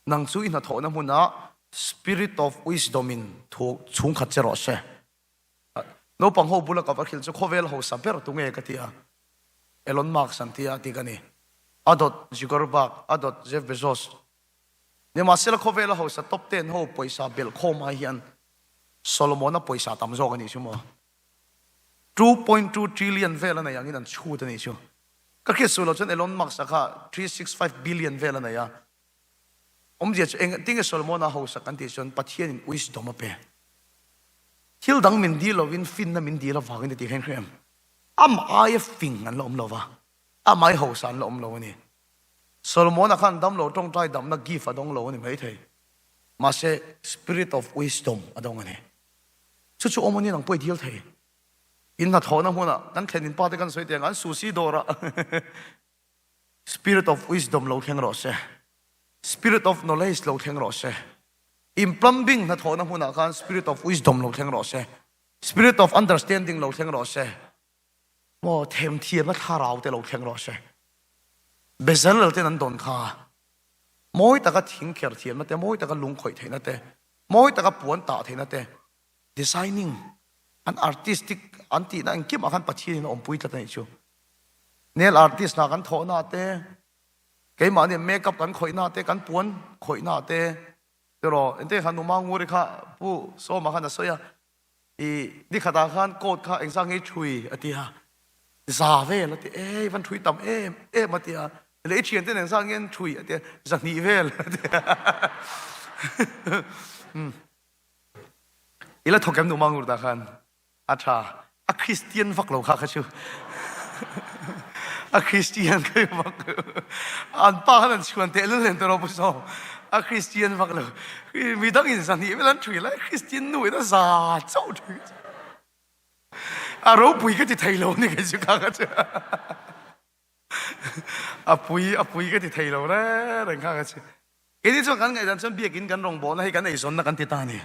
Nang chu i hnathawhna hmunah spirit of wisdom in thu chhungkhat che rawh se. Naupang ho bula ka va hrilh chu khawvel hausa ber tu nge ka ti a, Elon Musk an ti a ti ka ni. A dawt Zuckerberg, a dawt Jeff Bezos. Nimahsela khawvela hausa top ten ho pawisa belh khawm ai hian Solomon-a pawisa tam zawk a nih chu maw? 2.2 trillion vel a nei angin an chhut a nih chu. Ka hriat suh loh chuan Elon Musk-a kha 365 billion vel a nei a. Awmzia chu eng tinge Solomona hausa kan tih chuan Pathianin wisdom a pe. Thil dang min dil lovin finna min dil avangin a ti hreng hreng em? Amah aia fing an la awm lo va, amah aia hausa an la awm lo a ni. Solomona khan damlo tawngtai damna gift a dawng lo a ni maithei. Mahse spirit of wisdom a dawng a ni. Chu chu awm a ni nang pawh i dil thei. In hnathawhna hmunah kan thlen in pa te kan sawi teh ang an susi dawrah Spirit of wisdom lo thleng rawh se. Spirit of knowledge lo thleng rawh se. In plumbing hnathawhna hmunah khan spirit of wisdom lo thleng rawh se. Spirit of understanding lo thleng rawh se. Maw themthiamna thlarau te lo thleng rawh se. Bezalel ten an dawn kha. Mawi taka thing kher thiamna te, mawi taka lung khawih theihna te, mawi taka puan tah theihna te, designing, an artistic an tihna engkimah khan Pathianin a awmpui tlat a nih chu. Nail artist hna kan thawhna te, keimahni makeup kan khawihna te, kan puan khawihna te, tiraw engtin khan Numa Nguri kha Pu Sawma khan a sawi a, i nikhatah khan coat kha engzah nge i thui a ti a, za vel a ti, ei van thui tam em em a ti a, leh i thiante nen engzah nge an thui a ti a, zahnih vel a ti a. I la thawk em Numa Ngur tah khan? A tha. A Christian vak lo kha kha chu. A Christian kai vak. An pa khan an chuan teh lul nen tawh pu so. A Christian vak lo. Mi dang in zahnih vel an thui lai Christian nu in a za chauh thui. A ropui ka ti thei lo ni kei chu kha kha chu. A pui a pui ka ti thei lo reng reng kha kha chu. Keini chuan kan ngaihdan chuan biakin kan rawngbawlna hi kan eizawnna kan ti ta a ni.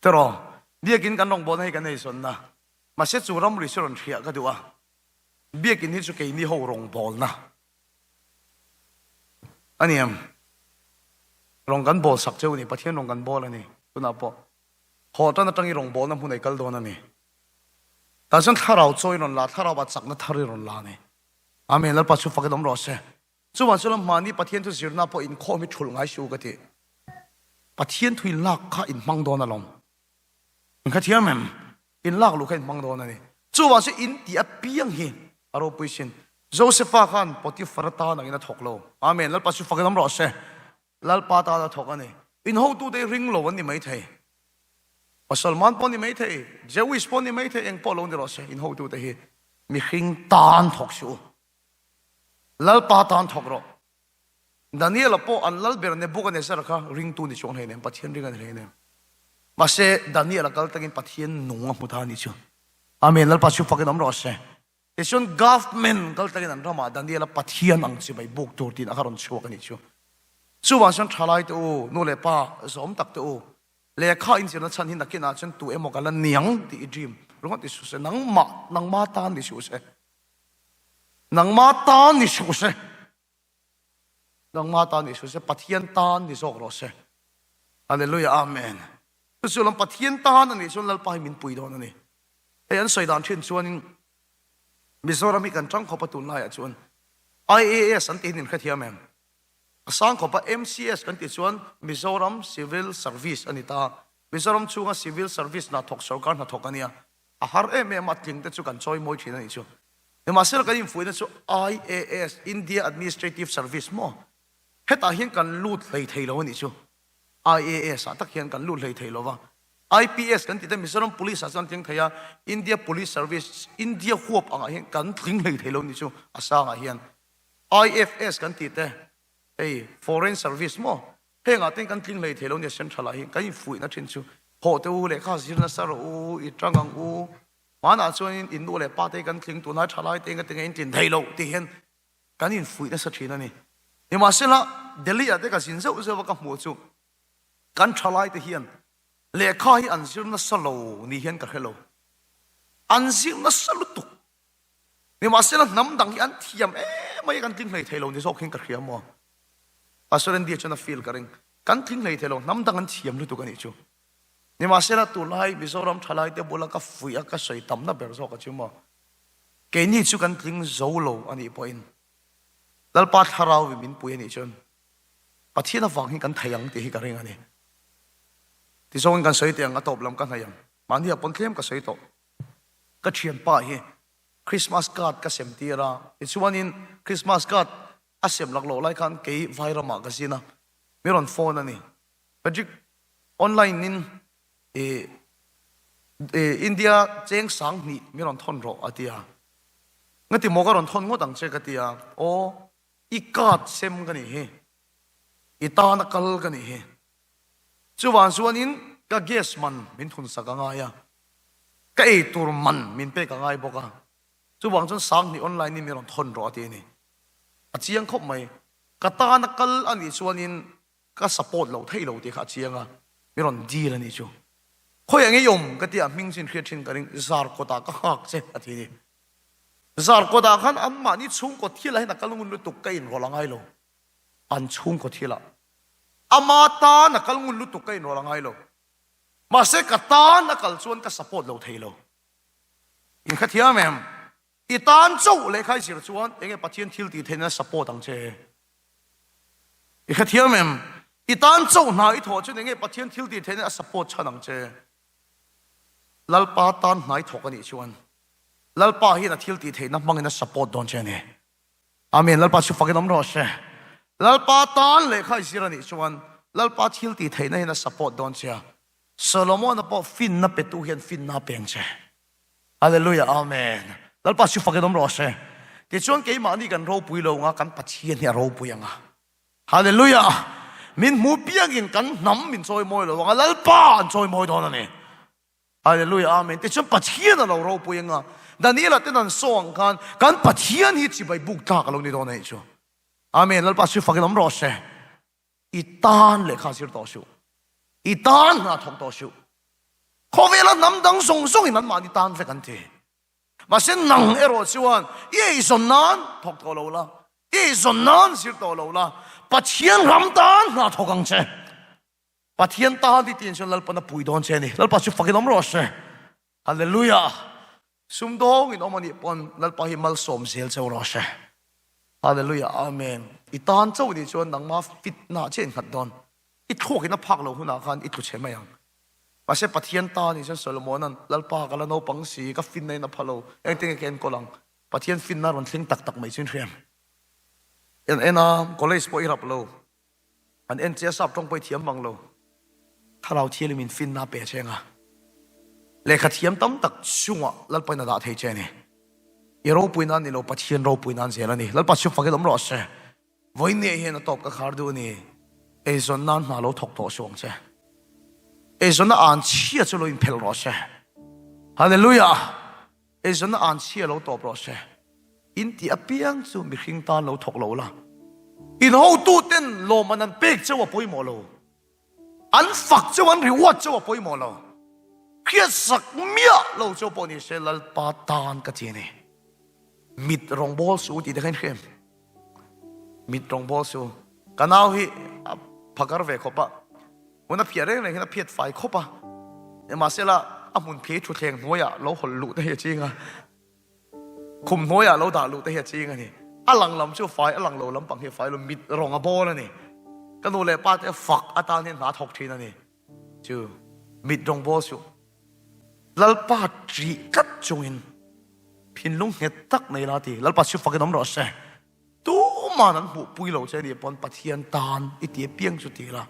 Tiraw, biakin kan rawngbawlna hi kan eizawnna. Mahse chu ramri chu rawn hriah ka duh a, biakin hi chu keini ho rawngbawlna a ni em? Rawng kan bawl sak cheu a ni, Pathian rawng kan bawl a ni. Tunah pawh haw tan atangin rawngbawlna hmun ei kal dawn a ni. Tah chuan thlarau chaw i rawn la, thlarau ah chakna thar i rawn la a ni. Amen, Lalpa chu fakin awm rawh se. Chuvang chu lamhmahni Pathian thu zirna pawh inkhawm hi thulh ngai suh ka ti. Pathian thu in lak kha in hmang dawn alawm. In kha thiam em? In lak luh kha in hmang dawn a ni. Chuvang chu in tih apiang hi a ropui sin. Josepha khan Potiphar tan angin a thawk lo. Amen. Lalpa chu fakin awm rawh se. Lalpa tan a thawk a ni. In hotute hi ring lo an ni maithei. Musalman pawh ni maithei, Jewish pawh ni maithei, eng pawh lo ni rawh se. In hotute hi mihring tan thawk suh u. Lalpa tan thawk rawh. Daniela pawh an lal ber Nebuchadnezzar kha ringtu ni chuang hleinem, Pathian ring a ni hleinem. Mahse, Daniela kal takin Pathian nung a hmu ta a nih chu. Amen. Lalpa chu fakin awm rawh se. Tichuan government kal takin an ramah Daniela Pathian ang chi mai buk tur tiin a kha rawn chhuak a nih chu. Chuvang chuan thalai te u, nu leh pa zawm tak te u, lehkha inzirna chhan hi nakinah chuan tu emaw ka la niang tih i dream ringawt ni suh se, nangmah, nangma tan ni suh se. Nangma tan ni suh se. Nangma tan ni suh se. Pathian tan ni zawk rawh se. Hallelujah Amen. Chu chu lam Pathian tan a nih chuan Lalpa hi min pui dawn a ni. Hei an sawi dan thin chuanin Mizoram hi kan tang khawp a tunlaiah chuan IAS an tihin in hrethiam em? A sang khawp a MCS kan tih chuan Mizoram Civil Service a ni ta. Mizoram chhunga Civil Service hnathawk sorkar hnathawk a nia. A har em em a, tling te chu kan chawi mawi thin a nih chu. Nimahsela kan infuihna chu IAS, India Administrative Service, maw? Hetah hian kan lut hlei thei lo a nih chu. IAS ah tak hian kan lut hlei thei lo va. IPS kan tih te Mizoram Police ah chuan tling thei a, India Police Service, India huap angah hian kan tling hlei thei lo a nih chu a sangah hian. IFS kan tih te hei Foreign Service maw? Hengah ten kan tling hlei thei lo nia Central ah hian kan infuihna thin chu hawh teh u lehkha zir nasa rawh u, i tang ang u, hmanah chuanin in nu leh pa te kan tling tunlai tha lai te enga tinge in tlin thei loh tih hian kan infuih nasa thin a ni. Nimahsela Delhi ah te ka zin zeuh zeuh a ka hmuh chu kan tha lai te hian lehkha hi an zir nasa lo ni hian ka hre lo. An zir nasa lutuk. Nimahsela hnam dang hi an thiam em mai a kan tling hlei thei lo ni zawk hian ka hria maw? Pastor Andy chuan a feel ka ring. Kan tling hlei thei lo, hnam dang an thiam lutuk a nih chu. Nimahsela tunlai Mizoram thalai te bula ka fuih a ka sawi tamna ber zawk a chu maw? Keini chu kan tling zo lo a nih pawhin Lalpa thlarau in min pui a nih chuan Pathian avang hi kan thei ang tih hi ka ring a ni. Tizawngin kan sawi teh ang a tawp lam ka hnaih ang. Mahni ah pawn tlem ka sawi tawh. Ka thianpa hi Christmas card ka sem tir a, tichuanin Christmas card a sem lak loh lai khan kei Vairamah ka zin a. Mi rawn phone a ni. Patrick online in i India cheng 2000 mi rawn thawn rawh a ti a. Ngati maw ka rawn thawn ngawt ang che ka ti a. Aw, i card sem ka nih hi. I tana kal ka nih hi. Chuvang chuanin ka gas man min thun sak a ngai a. Ka ei tur man min pek a ngai bawk a. Chuvang chuan 2000 online in mi rawn thawn rawh a ti a ni. A chiang khawp mai. Ka tana kal a nih chuanin ka support lo thei lo tih kha a chiang a, mi rawn dil a nih chu. Khawiah nge i awm ka ti a, hming chin hriat thin ka ring, Zarkawtah ka nghak che a ti a ni. Zarkawtah khan anmahni chhungkaw thilah hian a kal ngun lutuk ka inrawlh a ngai lo. An chhungkaw thilah. Ama tan a kal ngun lutuk ka inrawlh a ngai lo. Mahse ka tan a kal chuan ka support lo thei lo. In hrethiam em? I tan chauh lehkha i zir chuan enge Pathian thil tih theihna support ang che? I hrethiam em? I tan chauh hna i thawh chuan enge Pathian thil tih theihna a support chhan ang che? Lalpa tan hna i thawk a nih chuan Lalpa hian a thil tih theihna hmangin a support dawn che a ni. Amen. Lalpa chu fakin awm rawh se. Lalpa tan lehkha i zir a nih chuan Lalpa thil tih theihna hian a support dawn che a. Solomon-a pawh finna petu hian finna a peng che. Hallelujah Amen. Lalpa chu fakin awm rawh se. Tichuan keimahni kan ropui lo anga kan Pathian hi a ropui anga. Hallelujah. Min hmu piangin kan hnam min chawi mawi lo anga Lalpa an chawi mawi dawn a ni. Hallelujah Amen. Tichuan Pathian a lo ropui anga Daniela ten an saw ang khan kan Pathian hi chibai buk tlak a lo ni dawn a nih chu. Amen. Lalpa chu fakin awm rawh se. I tan lehkha zir tawh suh. I tan hna thawk tawh suh. Khawvela hnam dang zawng zawngin anmahni tan vek an ti. Mahse nang erawh chuan i eizawn nan thawk tawh lo la, i eizawn nan zir tawh lo la, Pathian ram tan hna thawk ang che. Pathian tan i tiin chuan Lalpan a pui dawn che a ni. Lalpa chu fakin awm rawh se. Hallelujah! Sumdawngin awm a nih pawn Lalpa hi malsawm zel cheu rawh se. Hallelujah Amen. I tan chauh nih chuan nangma fit na che in nghat dawn. I thluak in a phak lo hunah khan i tlu chhe mai ang. Mahse Pathian ta nih chuan Solomona'n Lalpa ka la naupang si, ka finna in a pha lo, engtin nge ka enkawl ang? Pathian finna rawn thleng tak tak mai chu in hriam. En en a, college pawh i rap lo. An en che a sap tawng pawh i thiam bang lo. Thlarau thialim in finna a pe che anga lehkha thiam tam tak chungah Lalpa in a dah thei che a ni. I ropui nan ni lo Pathian ropui nan zel a ni. Lalpa chu fakin awm rawh se. Vawiin hian a tawp ka khar duh a ni. Eizawn nan hna lo thawk tawh suh ang che. Eizawnna an chhia chu lo inphelh rawh se. Hallelujah! Eizawnna an chhia lo tawp rawh se. In tih apiang chu mihring tan lo thawk lo la. In hotuten lawmman an pek cheu a pawimawh lo. An fak cheu, an reward cheu a pawimawh lo. Hriatsak miah lo cheu pawh ni se Lalpa tan ka ti a ni. Mit rawngbawl suh u tih te kha in hria em? Mit rawngbawl suh u. Ka nau hi a phakar ve khawp a. Hmun a phiah reng reng hian a phiat fai khawp a. Nimahsela a hmun phiai thutthleng hnuaiah lo hawlh luh te hi a ching a. Khum hnuaiah lo dah luh te hi a ching a ni. A lang lam chu fai, a lang lo lampang hi a fai lo, mit rawng a bawl a ni. Ka nu leh pa te fak atan hian hna thawk thin a ni. Chu mit rawng bawl suh. Lalpa ṭih tlat chungin thinlung nghet tak nei la ti. Lalpa chu fakin awm rawh se. Tuman an hmuh pui lo che nih pawn Pathian tan i ti apiang chu ti la.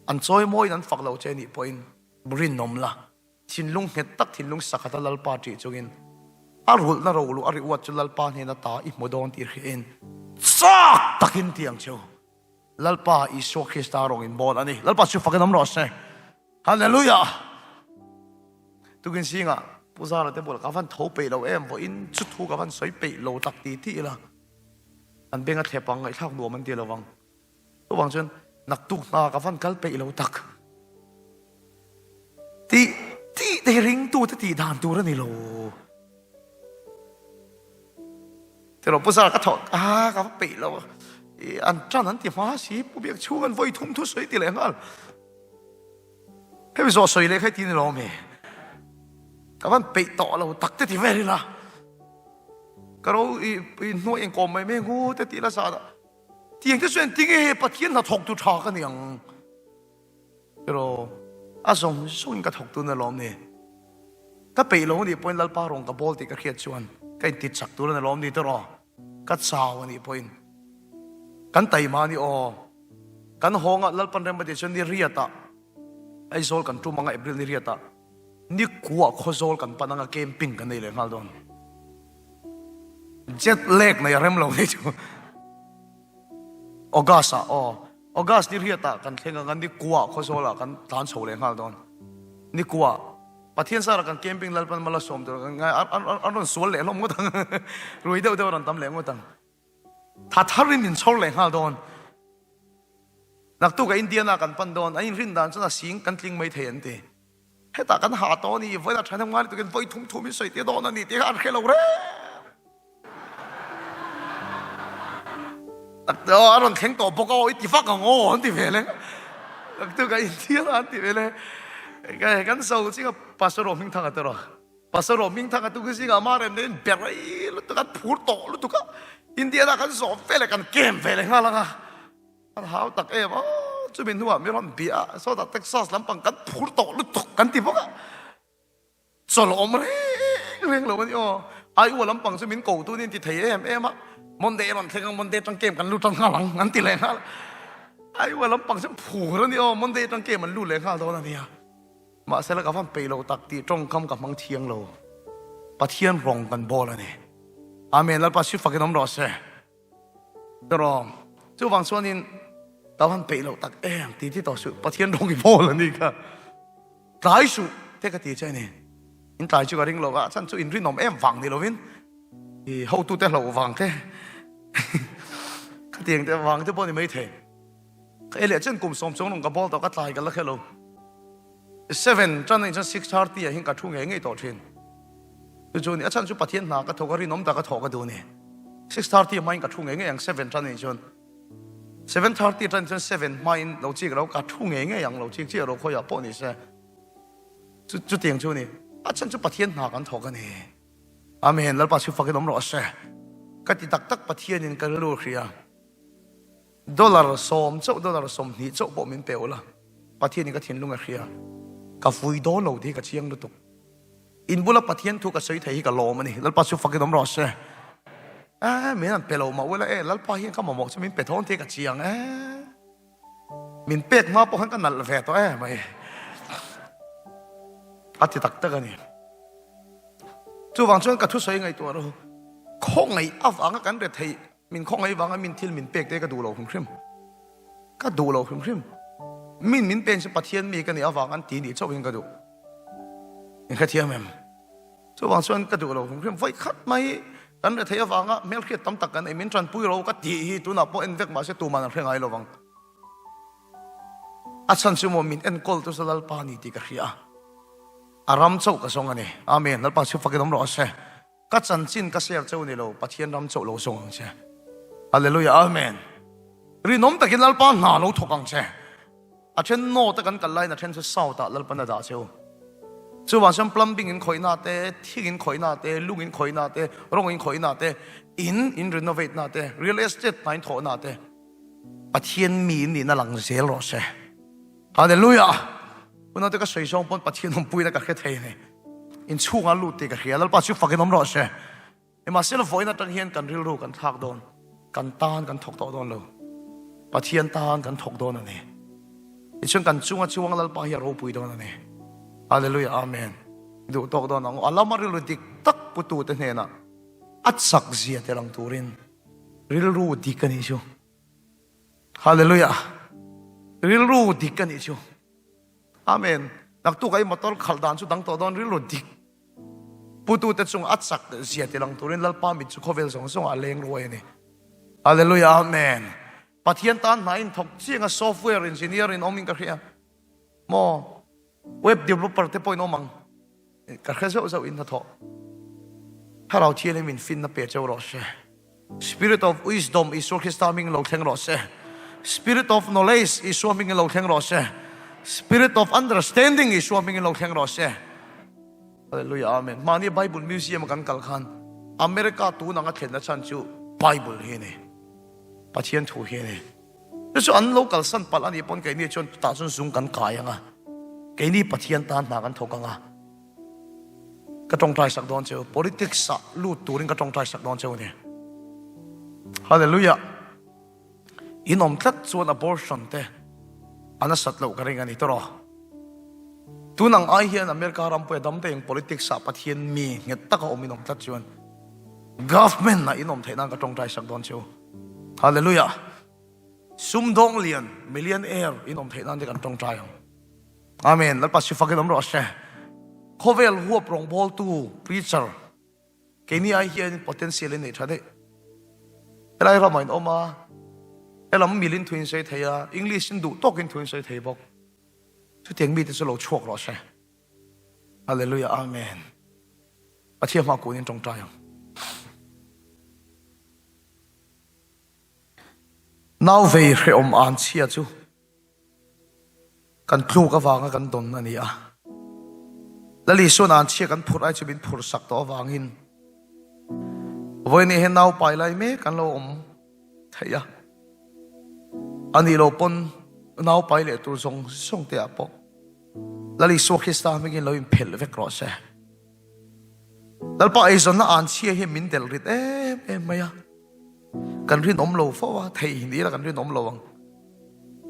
An chawimawiin an fak lo che nih pawhin rinawm la. Thinlung nghet tak, thinlung sakhat a Lalpa ṭih chungin a rulhna roluh a ri uat chu Lalpa hnena ta i hmu dawn tih hriain chak takin ti ang cheu. Lalpa Isua Krista rawng in bawl a ni. Lalpa chu fakin awm rawh se. Hallelujah! Tukin zingah Pu Zara te bulah ka van tho peih lo em, vawiin chu thu ka van sawi peih lo tak ti ti ila an beng a thlep ang, ngaihthlak nuam an ti lo vang. Chuvang chuan naktuk hna ka van kal peih lo tak. Tih tih te hi ringtu te tih dan tur a ni lo. Tiraw Pu Zara ka thawh a ka va peih lo. An tan an ti hma si Pu Biak chhung an vawi thum thu sawi ti leh nghal. Hemi zawh sawi leh kha ti ni lo mi. Ka van peih tawh lo tak te ti vel ila. Ka ro i hnuai engkawm mai mai ngu te ti la zan ah. Tiang te chuan tinge he Pathian hnathawk tu tha ka ni ang? Tiraw, a zawng zawngin ka thawk tun alawm ni. Ka peih lo anih pawhin Lalpa rawng ka bawl tih ka hriat chuan ka inti chak tur a ni lawm ni tiraw? Ka chau anih pawhin kan taima a ni aw. Kan hawng a, Lalpan rem a tih chuan ni riatah Aizawl kan tum ang a, April ni riatah ni kuah Khawzawl kan pan ang a, camping kan nei leh nghal dawn. Jet lag nei a rem lo nei chu. August ah aw, August ni riatah kan thleng ang a, ni kuah Khawzawlah kan tlan chho leh nghal dawn. Ni kuah Pathian sara kan camping Lalpan mal a sawm tur kan ngai an rawn sual leh hlawm ngawt ang. Rui deuh deuh a rawn tam leh ngawt ang. Tha tharin min chhawr leh nghal dawn. Naktuk a Indiana kan pan dawn, an inrin dan chuan a sing kan tling mai thei an ti. Hetah kan hah tawh a ni, vawilah thahnem ngai lutukin vawi thum thum in sawi tir dawn a ni tih kha an hre lo reng. A rawn thleng tawh bawk a aw i ti vak ang aw an ti ve le. Naktuk a Indiana an ti ve le. Kan so chinga Pastor Rohmingthanga te rawh. Pastor Rohmingthanga tu khi zingah ama rem neiin ber rei lutuk a, phur tawh lutuk a, Indiana kan zawh ve leh kan kem ve leh nghal ang a, kan hau tak em a, chumi hnuah mi rawn bia a, sawtah Texas lampang kan phur tawh lutuk kan ti bawk a, chawlh awm reng reng lo a ni aw, Iowa lampang chu min ko tun in ti thei em em a, Monday a rawn thleng ang, Monday atang kem kan lut tan nghal ang an ti leh nghal, Iowa lampang chu phur a ni aw, Monday atang kem an lut leh nghal dawn a nia. Mahsela ka van peih lo tak tih tawngkam ka hmang thiang lo. Pathian rawng kan bawl a ni. Amen. Lalpa si fakin awm rawh se. Tawrh chuvang chuanin ka van peih lo tak em ti ti tawh suh. Pathian rawng i bawl a ni kha. Tlai suh te ka ti che a ni. In tlai chu ka ring lo a, chan chu in rinawm em vang ni lovin i hotute hlauh vang te khatiang te vang te pawh ni maithei. Ka ei leh chen kum sawm chuang lawng ka bawl tawh ka tlai ka la khe lo. Seven tan anih chuan 6:30 ah hian ka thu ngei ngei tawh thin. Chu chu ni a chhan chu Pathian hna ka thawk a rinawm tak a thawh ka duh ni. 6:30 hmain ka thu ngei ngei ang seven tan anih chuan. 7:30 tan chuan seven hmain lo chik lo ka thu ngei ngei ang lo chik chiah ro khawiah pawh ni se. Chu chutiang chu ni. A chhan chu Pathian hna kan thawk a ni. Amen. Lalpa chu fakin awm rawh se. Ka ti tak tak Pathianin ka rilru hria. Dollar sawm chauh, dollar 20 chauh pawh min pe ula, Pathianin ka thinlung a hria, ka vui dawn lo tih hi ka chiang lutuk. In bula Pathian thu ka sawi thei hi ka lawm a ni, Lalpa chu fakin awm rawh se. Eh, min an pe lo mah ula, eh, Lalpa hian ka mamawh chu min pe thawn tih hi ka chiang eh. Min pek hma pawh khan ka nalh ve tawh eh mai. A ti tak tak a ni. Chuvang chuan ka thusawi ngaihtuah rawh u. Khawngaih avanga kan re theih Min khawngaih vanga min thil min pek te ka duh lo hrim hrim. Ka duh lo hrim hrim. Min min pen chu Pathian mi ka nih avang an ti nih chauhin ka duh. In hrethiam em? Chuvang chuan ka duh lo hrim hrim. Vawi khat mai kan rethei avanga hmelhriat tam tak kan nei. Min tanpui ro ka tih hi tunah pawh en vek mahse tuman an hre ngai lovang. A chhan chu maw min enkawl tu chu Lalpa ni tih ka hria a. A ram chauh ka zawng a ni. Amen. Lalpa chu fakin awm rawh se. Ka chanchin ka share cheu ni lo, Pathian ram chauh lo zawng ang che. Hallelujah Amen. Rinawm takin Lalpa hna lo thawk ang che. A then north a kan kal laiin a then chu south ah Lalpan a dah cheu. Chuvang chuan plumbing in khawihna te, thing in khawihna te, lung in khawihna te, rawng in khawihna te, in in renovate na te, real estate hna in thawhna te, Pathian mi in nihna lang zel rawh se. Hallelujah! Unau te ka sawi zawng pawn Pathian awmpuina ka hre thei a ni. Inchhungah lut tih ka hria. Lalpa chu fakin awm rawh se. Nimahsela vawiin atang hian kan rilru kan thlak dawn. Kan tan kan thawk tawh dawn lo. Pathian tan kan thawk dawn a ni. Tichuan kan chunga chuang Lalpa hi a ropui dawn a ni. Hallelujah Amen. Duh tawk dawn ang. A lama rilru dik tak putute hnenah a chak zia tel ang turin rilru dik a nih chu. Hallelujah. Rilru dik a nih chu. Amen. Naktuk ai motor khalh dan chu dang tawh dawn rilru dik. Putu te chung a chak zia ti lang turin Lalpa mit chu khawvel zawng zawng ah a leng ruai a ni. Hallelujah. Amen. Pathian tan hna in thawk chiang a software engineer in awm in ka hria. Maw web developer te pawh in awm ang. Ka hre zauh zauh in hnathawh. Thlarau Thianghlim in finna pe cheu rawh se. Spirit of wisdom Isua Krista hming lo thleng rawh se. Spirit of knowledge Isua hming lo thleng rawh se. Spirit of understanding Isua hming lo thleng rawh se. Hallelujah Amen. Mahni Bible Museum kan kal khan America tun anga thlenna chhan chu Bible hi a ni. Pathian thu hi a ni. Chu chu an lo kalsan palh a nih pawn keini chuan tah chuan zung kan kai ang a, keini Pathian tan hna kan thawk ang a, ka tawngtai sak dawn cheu, politics ah lut turin ka tawngtai sak dawn cheu a ni. Hallelujah! In awm tlat chuan abortion te a nasat loh ka ring a ni tawh. Tun ang ai hian America ram pawh dam te eng politics ah Pathian mi nghet taka awm in awm tlat chuan government ah in awm theih nan ka tawngtai sak dawn che u. Hallelujah. Sumdawng lian, millionaire in awm theih nan te kan tawngtai ang. Amen. Lalpa si fakin awm rawh se. Khawvel huap rawngbawltu preacher Keini ai hian potential in nei tha daih. Helai ramah in awm a, helam milin thu in sawi thei a, English in duh tawkin thu in sawi thei bawk. Chutiang mite chu lo chhuak rawh se. Hallelujah Amen. Pathian hma kun in tawngtai ang. Nau vei hrehawm an chhia chu. Kan tluk avanga kan dawn a ni a. Lal Isua'n an chhia kan phurh ai chu min phurh sak tawh avangin vawiin hian nau pai lai mek an lo awm theih a. A nih loh pawn nau pai leh tur zawng zawng te ah pawh Lal Isua Krista hmingin lo inphelh vek rawh se. Lalpa eizawnna an chhia hian min delh rit em em mai a. Kan rinawm lo fo a, thei ni ila kan rinawm lo ang.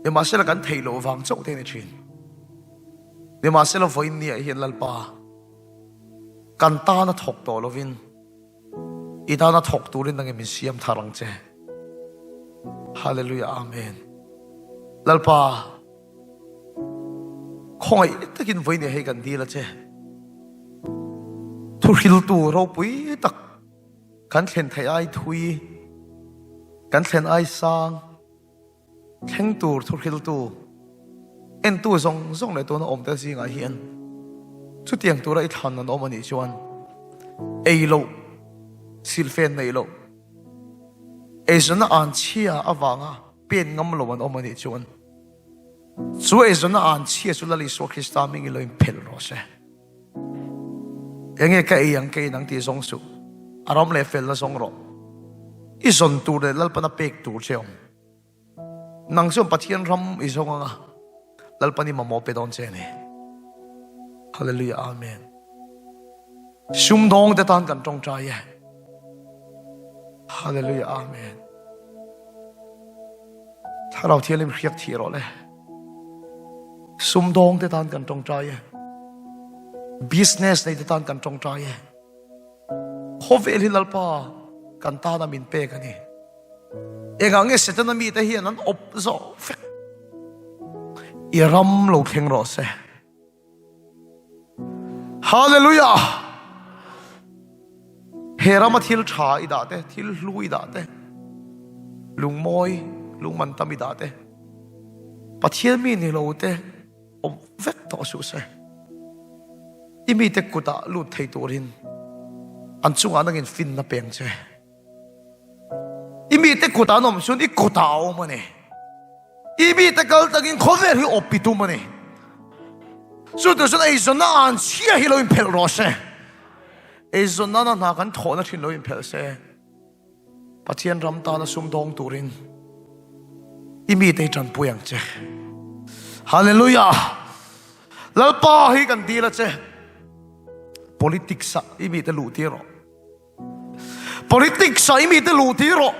Nimahsela kan theih loh vang chauh te a ni thin. Nimahsela vawiin ni ah hian Lalpa kan tana thawk tawh lovin i tana thawk turin nangin min siam thar ang che. Hallelujah Amen. Lalpa khawngaih takin vawiin ni ah hei kan dil a che. Thuhriltu ropui tak Kan thlen theih ai thui, kan thlen ai sang, thleng tur thuhriltu, entu zawng zawng leh tuna awmte zingah hian chutiang tura i thlan an awm a nih chuan ei loh, silhfen neih loh, eizawnna an chhia avanga pen ngam lo an awm a nih chuan chu eizawnna an chhia chu Lal Isua Krista hmingin lo inphelh rawh se. Enge ka ei ang ka in ang tih zawng suh. A ram leh felna zawng rawh. I zawn tur leh Lalpana pek tur che awm. Nang chuan Pathian ram i zawng anga Lalpan i mamawh pe dawn che a ni. Hallelujah Amen. Sumdawng te tan kan tawngtai e. Hallelujah Amen. Thlarau Thianghlim hriak thih rawh le. Sumdawng te tan kan tawngtai e. Business nei te tan kan tawngtai e. Khawvel hi Lalpa kan tana min pek a ni. Engah nge Setana mite hian an awp zawh vek. I ram lo thleng rawh se. Hallelujah! He rama thil tha i dah te, thil hlu i dah te, lungmawi, lungman tam i dah te, Pathian mi ni lo te awm vek tawh suh se. I mite kutah lut thei turin an chungah nangin finna peng che. I mite kutah an awm chuan i kutah a awm a ni. I mite kal takin khawvel hi awp i tum a ni. Chu tur chuan eizawnna an chhia hi lo inphelh rawh se. Eizawnna na hna kan thawhna thin lo inphelh se. Pathian ram tana sumdawng turin i mite hi tanpui ang che. Hallelujah! Lalpa hi kan dil a che. Politics ah i mite luh tir rawh. Politics ah i mite luh tir rawh.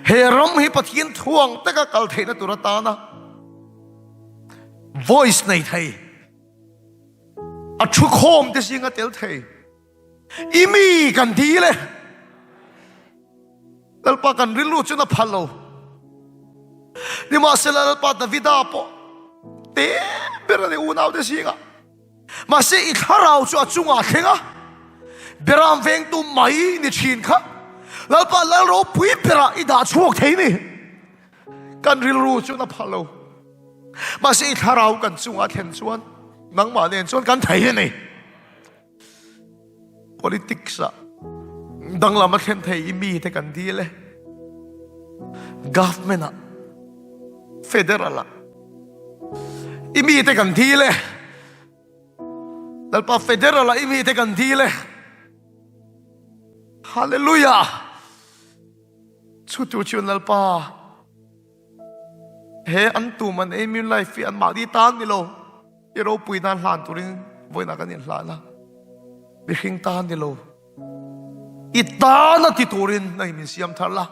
He ram hi Pathian thuang taka kal theihna tur atana voice nei thei, a thu khawm te zinga tel thei i mi kan dil e. Lalpa kan rilru chu na phal lo. Nimahsela Lalpa Davida pawh te ber a ni unau te zingah. Mahse i thlarau chu a chungah a thleng a, Beram vengtu mai ni thin kha Lalpa lal ropui berah i dah chhuak thei ni. Kan rilru chu na phal lo. Mahse i thlarau kan chungah a thlen chuan nangmah nen chuan kan thei a ni. Politics ah danglam a thlen thei i mite kan dil e. Government ah, federal ah i mite kan dil e. Lalpa federal ah i mite kan dil e. Hallelujah. Chu tu chuan Lalpa He an tum an ei min life hi an mahni tan ni lo i ropui nan hlan turin vawiinah kan inhlan a, mihring tan ni lo i tana ti turin nangin min siam thar la.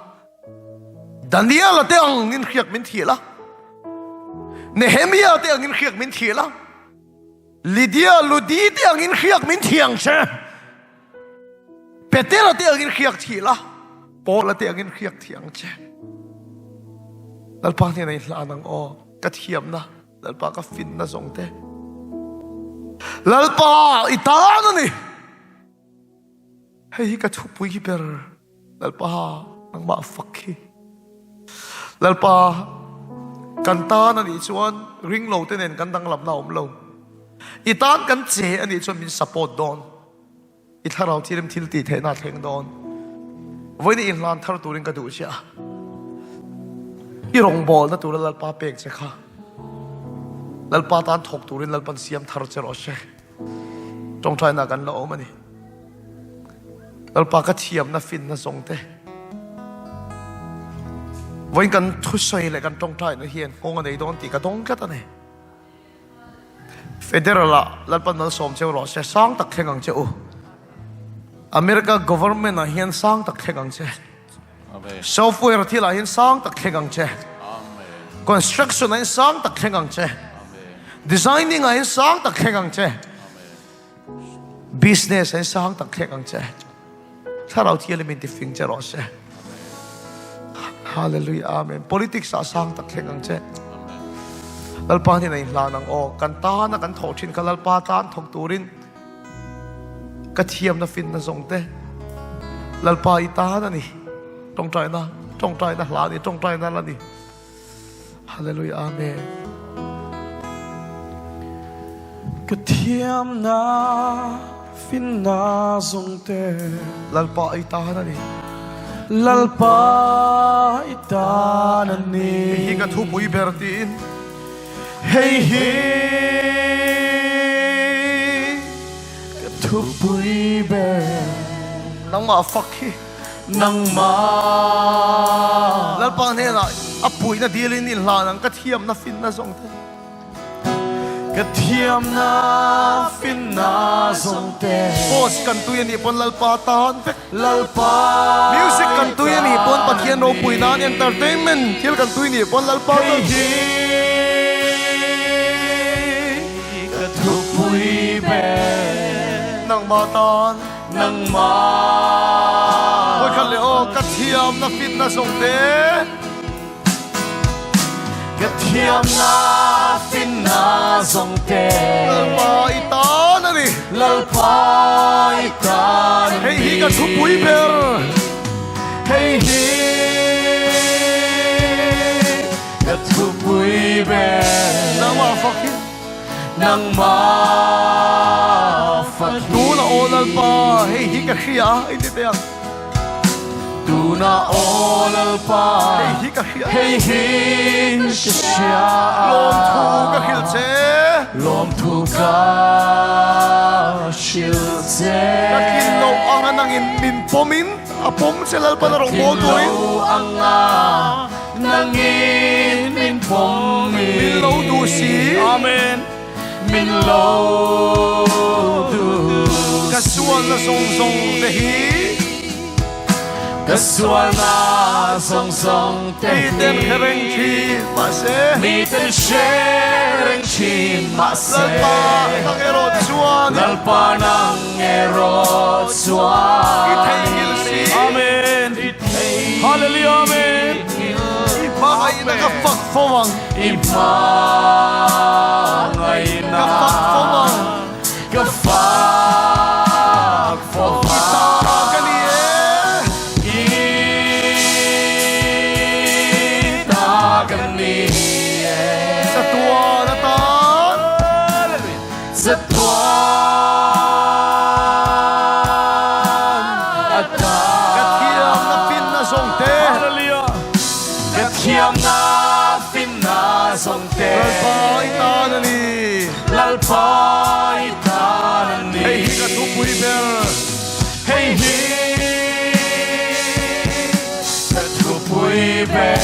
Daniela te angin hriak min thial a, Nehemia te angin hriak min thial a, Lydia, Ludi te angin hriak min thiang che. Petera te angin hriak thi la, Paula te angin hriak thiang che. Lalpa hnenah i hlan ang aw, ka thiamna, Lalpa ka finna zawng te. Lalpa i tan a ni. Hei hi ka thupui ber Lalpa nangmah fak hi. Lalpa kan tan a nih chuan ring lo te nen kan danglamna a awm lo. I tan kan che a nih chuan min support dawn. I thlarau thirim thil tih theihna a thleng dawn. Vawiin i inhlan thar turin ka duh che a. I rawngbawlna tura Lalpa pek che kha Lalpa tan thawk turin Lalpan siam thar che rawh se. Tawngtaina kan la awm a ni. Lalpa ka thiamna finna zawng te. Vawiin kan thusawi leh kan tawngtaina hian nghawng a nei dawn tih ka dawng tlat a ni. Federal ah Lalpan malsawm cheu rawh se, sang tak thleng ang che u. America government ah hian sang tak thleng ang che. Software thil ah hian sang tak thleng ang che. Construction ah hian sang tak thleng ang che. Designing ah hian sang tak thleng ang che. Business ah hian sang tak thleng ang che. Thlarau Thianghlim in tifing che rawh se. Hallelujah Amen. Politics ah sang tak thleng ang che. Lalpa hnen a in hlan ang aw. Kan tana kan thawh thin kha Lalpa tan thawk turin ka thiamna finna zawng te Lalpa i tan a ni. Tawngtaina, tawngtaina hla a ni, tawngtaina la ni. Hallelujah Amen. Ka thiamna finna zawng te. Lalpa i tan a ni. Lalpa i tan a ni. Hei hi ka thupui ber tiin. Hei hi ka thupui ber. Nangmah fak hi. Nangmah. Lalpa hnenah a puihna dilin inhlan ang ka thiamna finna zawng te. Ka thiamna finna zawng te. Post kan tui anih pawn Lalpa tan vek. Lalpa. Music kan tui anih pawn Pathian ropui nan entertainment thil kan tui nih pawn Lalpa tan. Hei hi ka thupui ber. Nangmah tan. Nangmah. Vawikhat leh aw ka thiamna fitna zawng te. Ka thiamna finna zawng te. Lalpa i tan a ni. Lalpa i tan a ni. Hei hi ka thupui ber. Hei hi ka thupui ber. Nangmah fak hi. Nangmah fak hi. Tuna aw Lalpa, hei hi ka hria a, i ti teh ang. Tuna aw Lalpa, hei hi ka hria. Hei hi ka hria. Lawmthu ka hrilh che. Lawmthu ka hrilh che. Ka tlin loh anga nangin min pawmin a pawm che Lalpan a rawn bawl turin. Ka tlin loh anga Nangin min pawm i. Min lo duh si. Amen. Min lo duh si. Ka sualna zawng zawng te hi. Ka sualna zawng zawng te hi. Mi ten hre reng thin mahse. Mi ten hre reng thin mahse. Lalpa nang erawh chuan. Lalpa nang erawh chuan. I theihnghilh si. Amen. Hallelujah Amen. I hmangaihna ka fak fo ang. I hmangaihna ka fak fo ang. Ka fak fo ang. I ta ka ni e. I ta ka ni e. Chatuan atan. Chatuan atan. Ka thiamna finna zawng te. Hallelujah. Ka thiamna finna zawng te. Lalpa i tan a ni. Lalpa i tan a ni. Hei hi ka thupui ber. Hei hi ka thupui ber.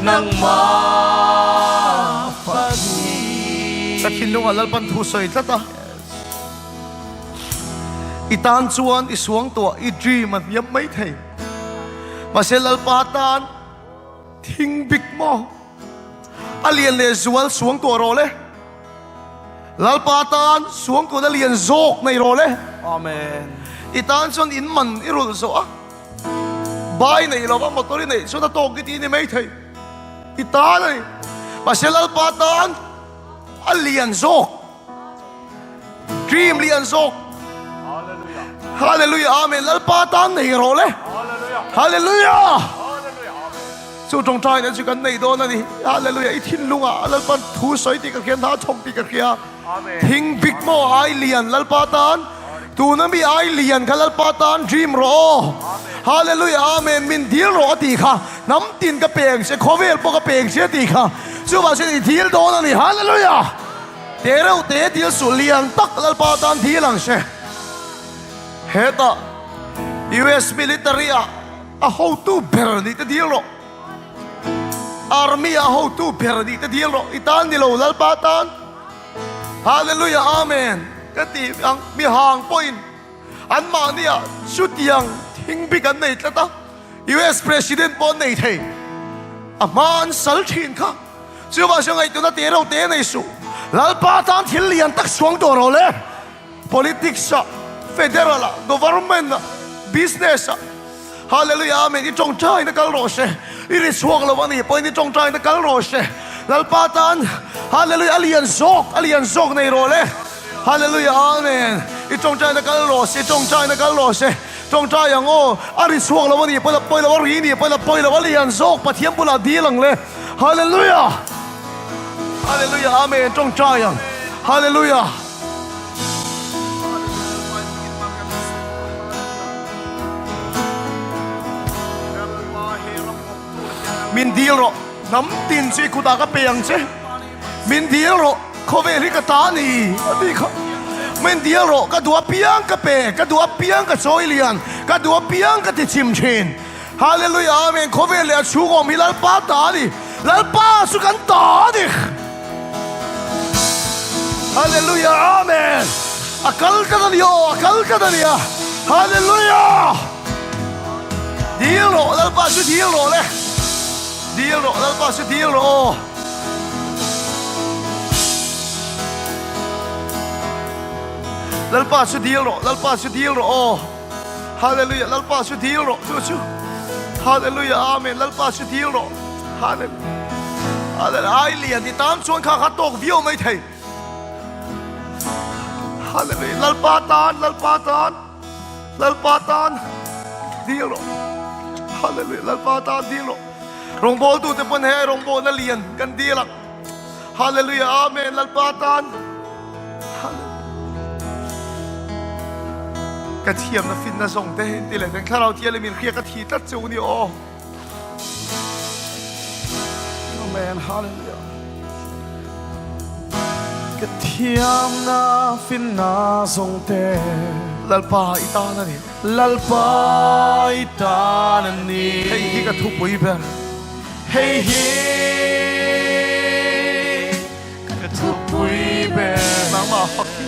Nangmah fak Ka thinlungah Lalpan thu sawi tlat a. I tan chuan i suang tuah, i dream a hniam mai thei. Mahse Lalpa tan thing bik maw? A lian leh zual suang tuah rawh le. Lalpa tan suang tuahna lian zawk nei rawh le. Amen. I tan chuan in man i rulh zawh a, bai nei lova motor i neih chuan a tawk i ti ni mai thei. I tan a ni. Mahse Lalpa tan a lian zawk. Dream lian zawk. Hallelujah. Amen. Lalpa tan nei rawh le. Hallelujah. Chu tawngtai na chu kan nei dawn a ni. Hallelujah. I thinlungah Lalpan thu sawi tih ka hria, hna thawk tih ka hria. Thing bik maw ai lian Lalpa tan. Tuna mi ai lian kha Lalpa tan dream rawh aw. Hallelujah. Amen. Min dil rawh a tih kha. Hnam tin ka peng che, khawvel pawh ka peng che a tih kha. Chuvang chuan i dil dawn a ni. Hallelujah. Te reuh te dil suh lian tak Lalpa tan dil ang che. Hetah US military ah a hotu ber nih te dil rawh. Army ah a hotu ber nih te dil rawh. I tan ni lo Lalpa tan. Hallelujah Amen ka ti ang mi hang pawhin anmahni ah chutiang thing bik an nei tlat a. US President pawh an nei thei. A hma an sal thin kha. Chuvang chu ngaihtuahna te reuh te nei suh. Lalpa tan thil lian tak suang tawh rawh le. Politics ah, Federal ah, Government ah, Business ah. Hallelujah Amen I tawngtai na kal rawh se. I ri chhuak lo a nih pawhin i tawngtai na kal rawh se. Lalpa tan Hallelujah a lian zawk, a lian zawk nei rawh le. Hallelujah Amen I tawngtai na kal rawh se, i tawngtai na kal rawh se. Tawngtai ang aw, a ri chhuak lo a nih pawn a pawi lo, a ri nih pawn a pawi lo, a lian zawk Pathian bulah dil ang le. Hallelujah! Hallelujah! Amen! Tawngtai ang. Hallelujah! Min dil rawh, hnam tin chu i kutah ka pe ang che. Min dil rawh, khawvel hi ka ta a ni, a ti kha. Min dil rawh, ka duh apiang ka pe, ka duh apiang ka chawi lian, ka duh apiang ka ti chim thin. Hallelujah, Amen, khawvel leh a chhung awm hi Lalpa ta a ni, Lalpa chu kan ta a ni. Hallelujah, Amen, a kal tlat a ni aw, a kal tlat a nia. Hallelujah! Dil rawh, Lalpa chu dil rawh le. Dil rawh, Lalpa chu dil rawh aw. Lalpa chu dil rawh, Lalpa chu dil rawh aw. Hallelujah, Lalpa chu dil rawh chu chu. Hallelujah, Amen. Lalpa chu dil rawh. Hallelujah. Hallelujah. Ai lian i tan chuan kha kha tawk viau mai thei. Hallelujah. Lalpa tan, Lalpa tan. Lalpa tan dil rawh. Hallelujah. Lalpa tan dil rawh. Rawngbawltute pawn he rawngbawlna lian kan dil ang. Hallelujah. Amen. Lalpa tan. Ka thiamna finna zawng te ti leh teng thlarau thial min hria ka thi tlat chu ni aw. Amen. Hallelujah. Ka thiamna finna zawng te. Lalpa i tan a ni. Lalpa i tan a ni. Hei hi ka thupui ber. Hei hi ka thupui ber. Nangmah fak hi.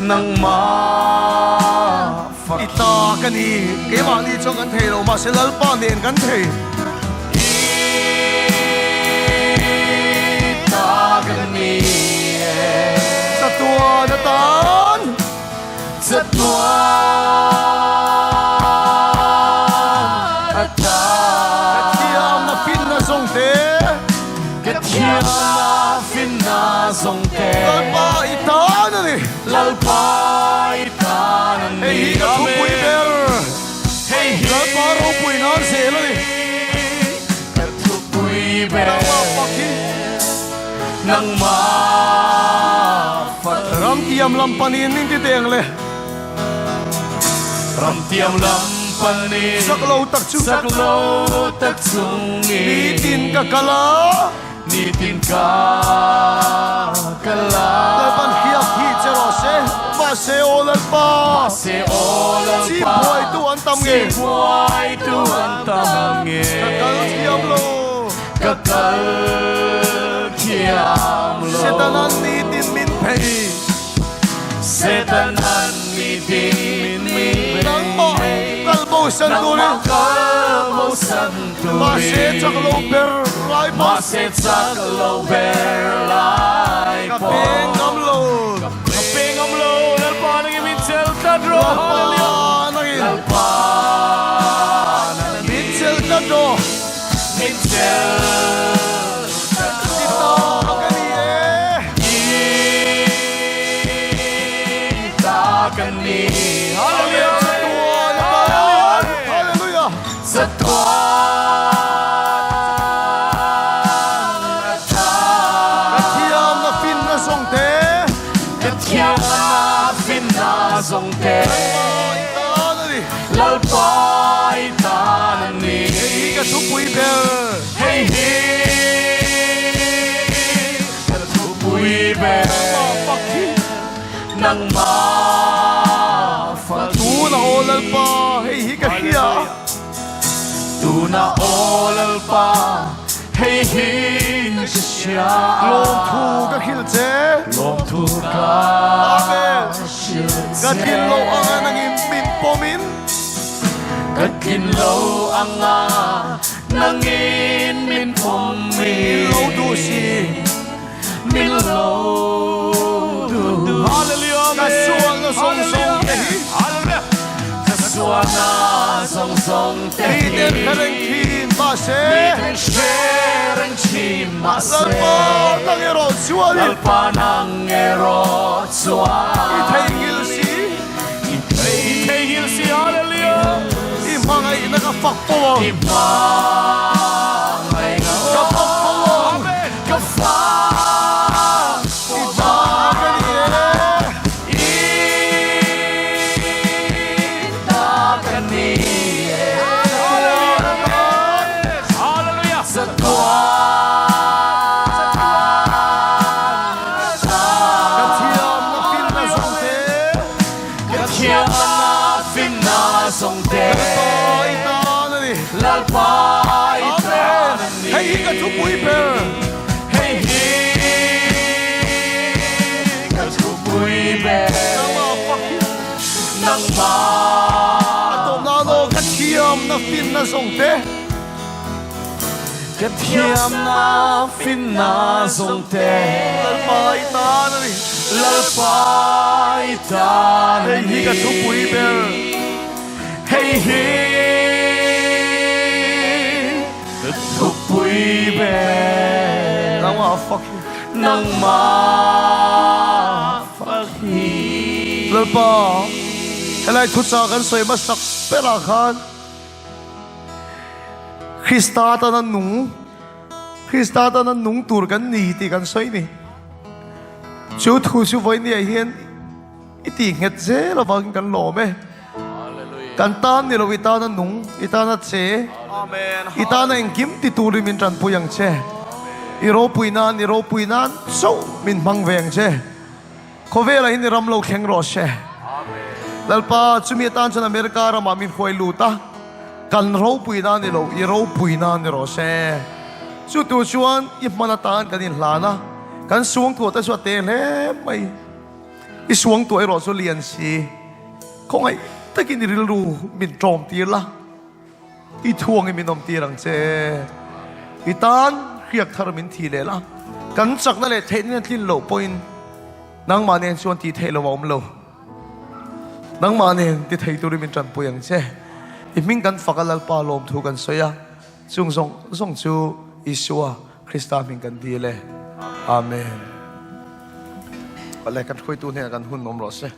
Nangmah fak I ta ka ni. Keimahni chuan kan thei lo, mahse Lalpa nen kan thei. I ta ka ni e. Chatuan atan. Chatuan atan. Ka thiamna finna zawng te. Ka thiamna finna zawng te. Lalpa i tan a ni. Lalpa i tan a ni. Hei hi ka thupui ber. Hei hi. Lalpa ropui nan zel a ni. Ka thupui ber. Nangmah fak hi. Nangmah fak hi. Ramtiam lam panin min ti teng le. Ramtiam lam panin. Sak lo tak chu. Sak lo tak chungin. Nitin ka kal a. Nitin ka kal a. Lalpan hriak hi che rawh se. Mahse aw Lalpa. Mahse aw Lalpa. Chimbuaitu an tam nge. Chimbuaitu an tam nge. Ka kal thiam lo. Ka kal thiam lo. Setanan nitin min phei. Setanan nitin min phei. Nangmah kal bo. bosan turin. Nangmah kal bosan turin. Mahse chak lo ber lai pawh. Mahse chak lo ber lai pawh. Ka pe ngam lo. Ka pe ngam lo. Lalpa nangin min chel tlat rawh. Lalpa nangin. Lalpa nangin. Min chel tlat rawh. Min chel tlat rawh. I ta ka ni e. I ta ka ni. Hallelujah. Chatuan atan. Hallelujah. Chatuan atan. Ka thiamna finna zawng te. Ka thiamna finna zawng te. Lalpa i tan a ni. Lalpa i tan a ni. Hei hi ka thupui ber. Hei hi ka thupui ber. Nangmah fak hi. Nangmah fak hi. Tuna aw Lalpa hei hi ka hria. Tuna aw Lalpa hei hi ka hria. Lawmthu ka hrilh che. Lawmthu ka hrilh che. Ka tlin lo anga nangin min pawmin. Ka tlin lo anga nangin min pawmin. Min lo duh si. Min lo duh. Ka sualna zawng zawng te hi. Ka sualna zawng zawng te hi. Miten hre reng thin mahse. Miten hre reng thin mahse. Lalpa nang erawh chuan. Lalpa nang erawh chuan. I theihnghilh si. I theihnghilh si. Hallelujah. I hmangaihna ka fak fo ang. I hmangaihna ka fak fo ang. Ka fak fo I ta ka ni e. I ta ka ni e. Hallelujah. Chatuan Ka thiamna finna zawng te. Ka thiamna finna zawng te. Lalpa i tan a ni. Lalpa i tan a ni. Hei hi ka thupui ber. Hei hi ka thupui ber. Nangmah fak hi. Nangmah A tawpna naw ka thiamna finna zawng te. Ka thiamna finna zawng te. Lalpa i tan a ni. Lalpa i tan a ni. Hei hi ka thupui ber. Hei hi ka thupui ber. Nangmah fak hi. Nangmah fak hi. Lalpa, helai thuchah kan sawi hmasak berah khan Krista tana nung, Krista tana nung tur kan ni tih kan sawi ni. Chu thu chu vawinia hian i tih nghet zel avangin kan lawm e. Kan tan ni lo i tana nung, i tana che, i tana engkim ti turin min tanpui ang che. I ropui nan, i ropui nan chauh min hmang ve ang che. Khawvelah hian i ram lo thleng rawh se. Lalpa, chumi atan chuan America ramah min hruai lut a, kan ropui na ni lo, i ropui na ni rawh se. Chu tur chuan i hman atan kan inhlan a, kan suangtuah te chu a te hle mai. I suangtuah erawh chu lian si, khawngaih takin i rilru min tlawm tir la. I thuangin min awmtir ang che. I tan hriak thar min thi leh la. Kan chakna leh theihna in a tlin loh pawhin nangmah nen chuan tih theih lo a awm lo. Nangmah nen ti thei turin min tanpui ang che. I hming kan fak a Lalpa lawmthu kan sawi a, chung zawng zawng chu Isua Krista hming kan dil e. Amen. Awle kan hruaitu hnenah kan hun awm rawh se.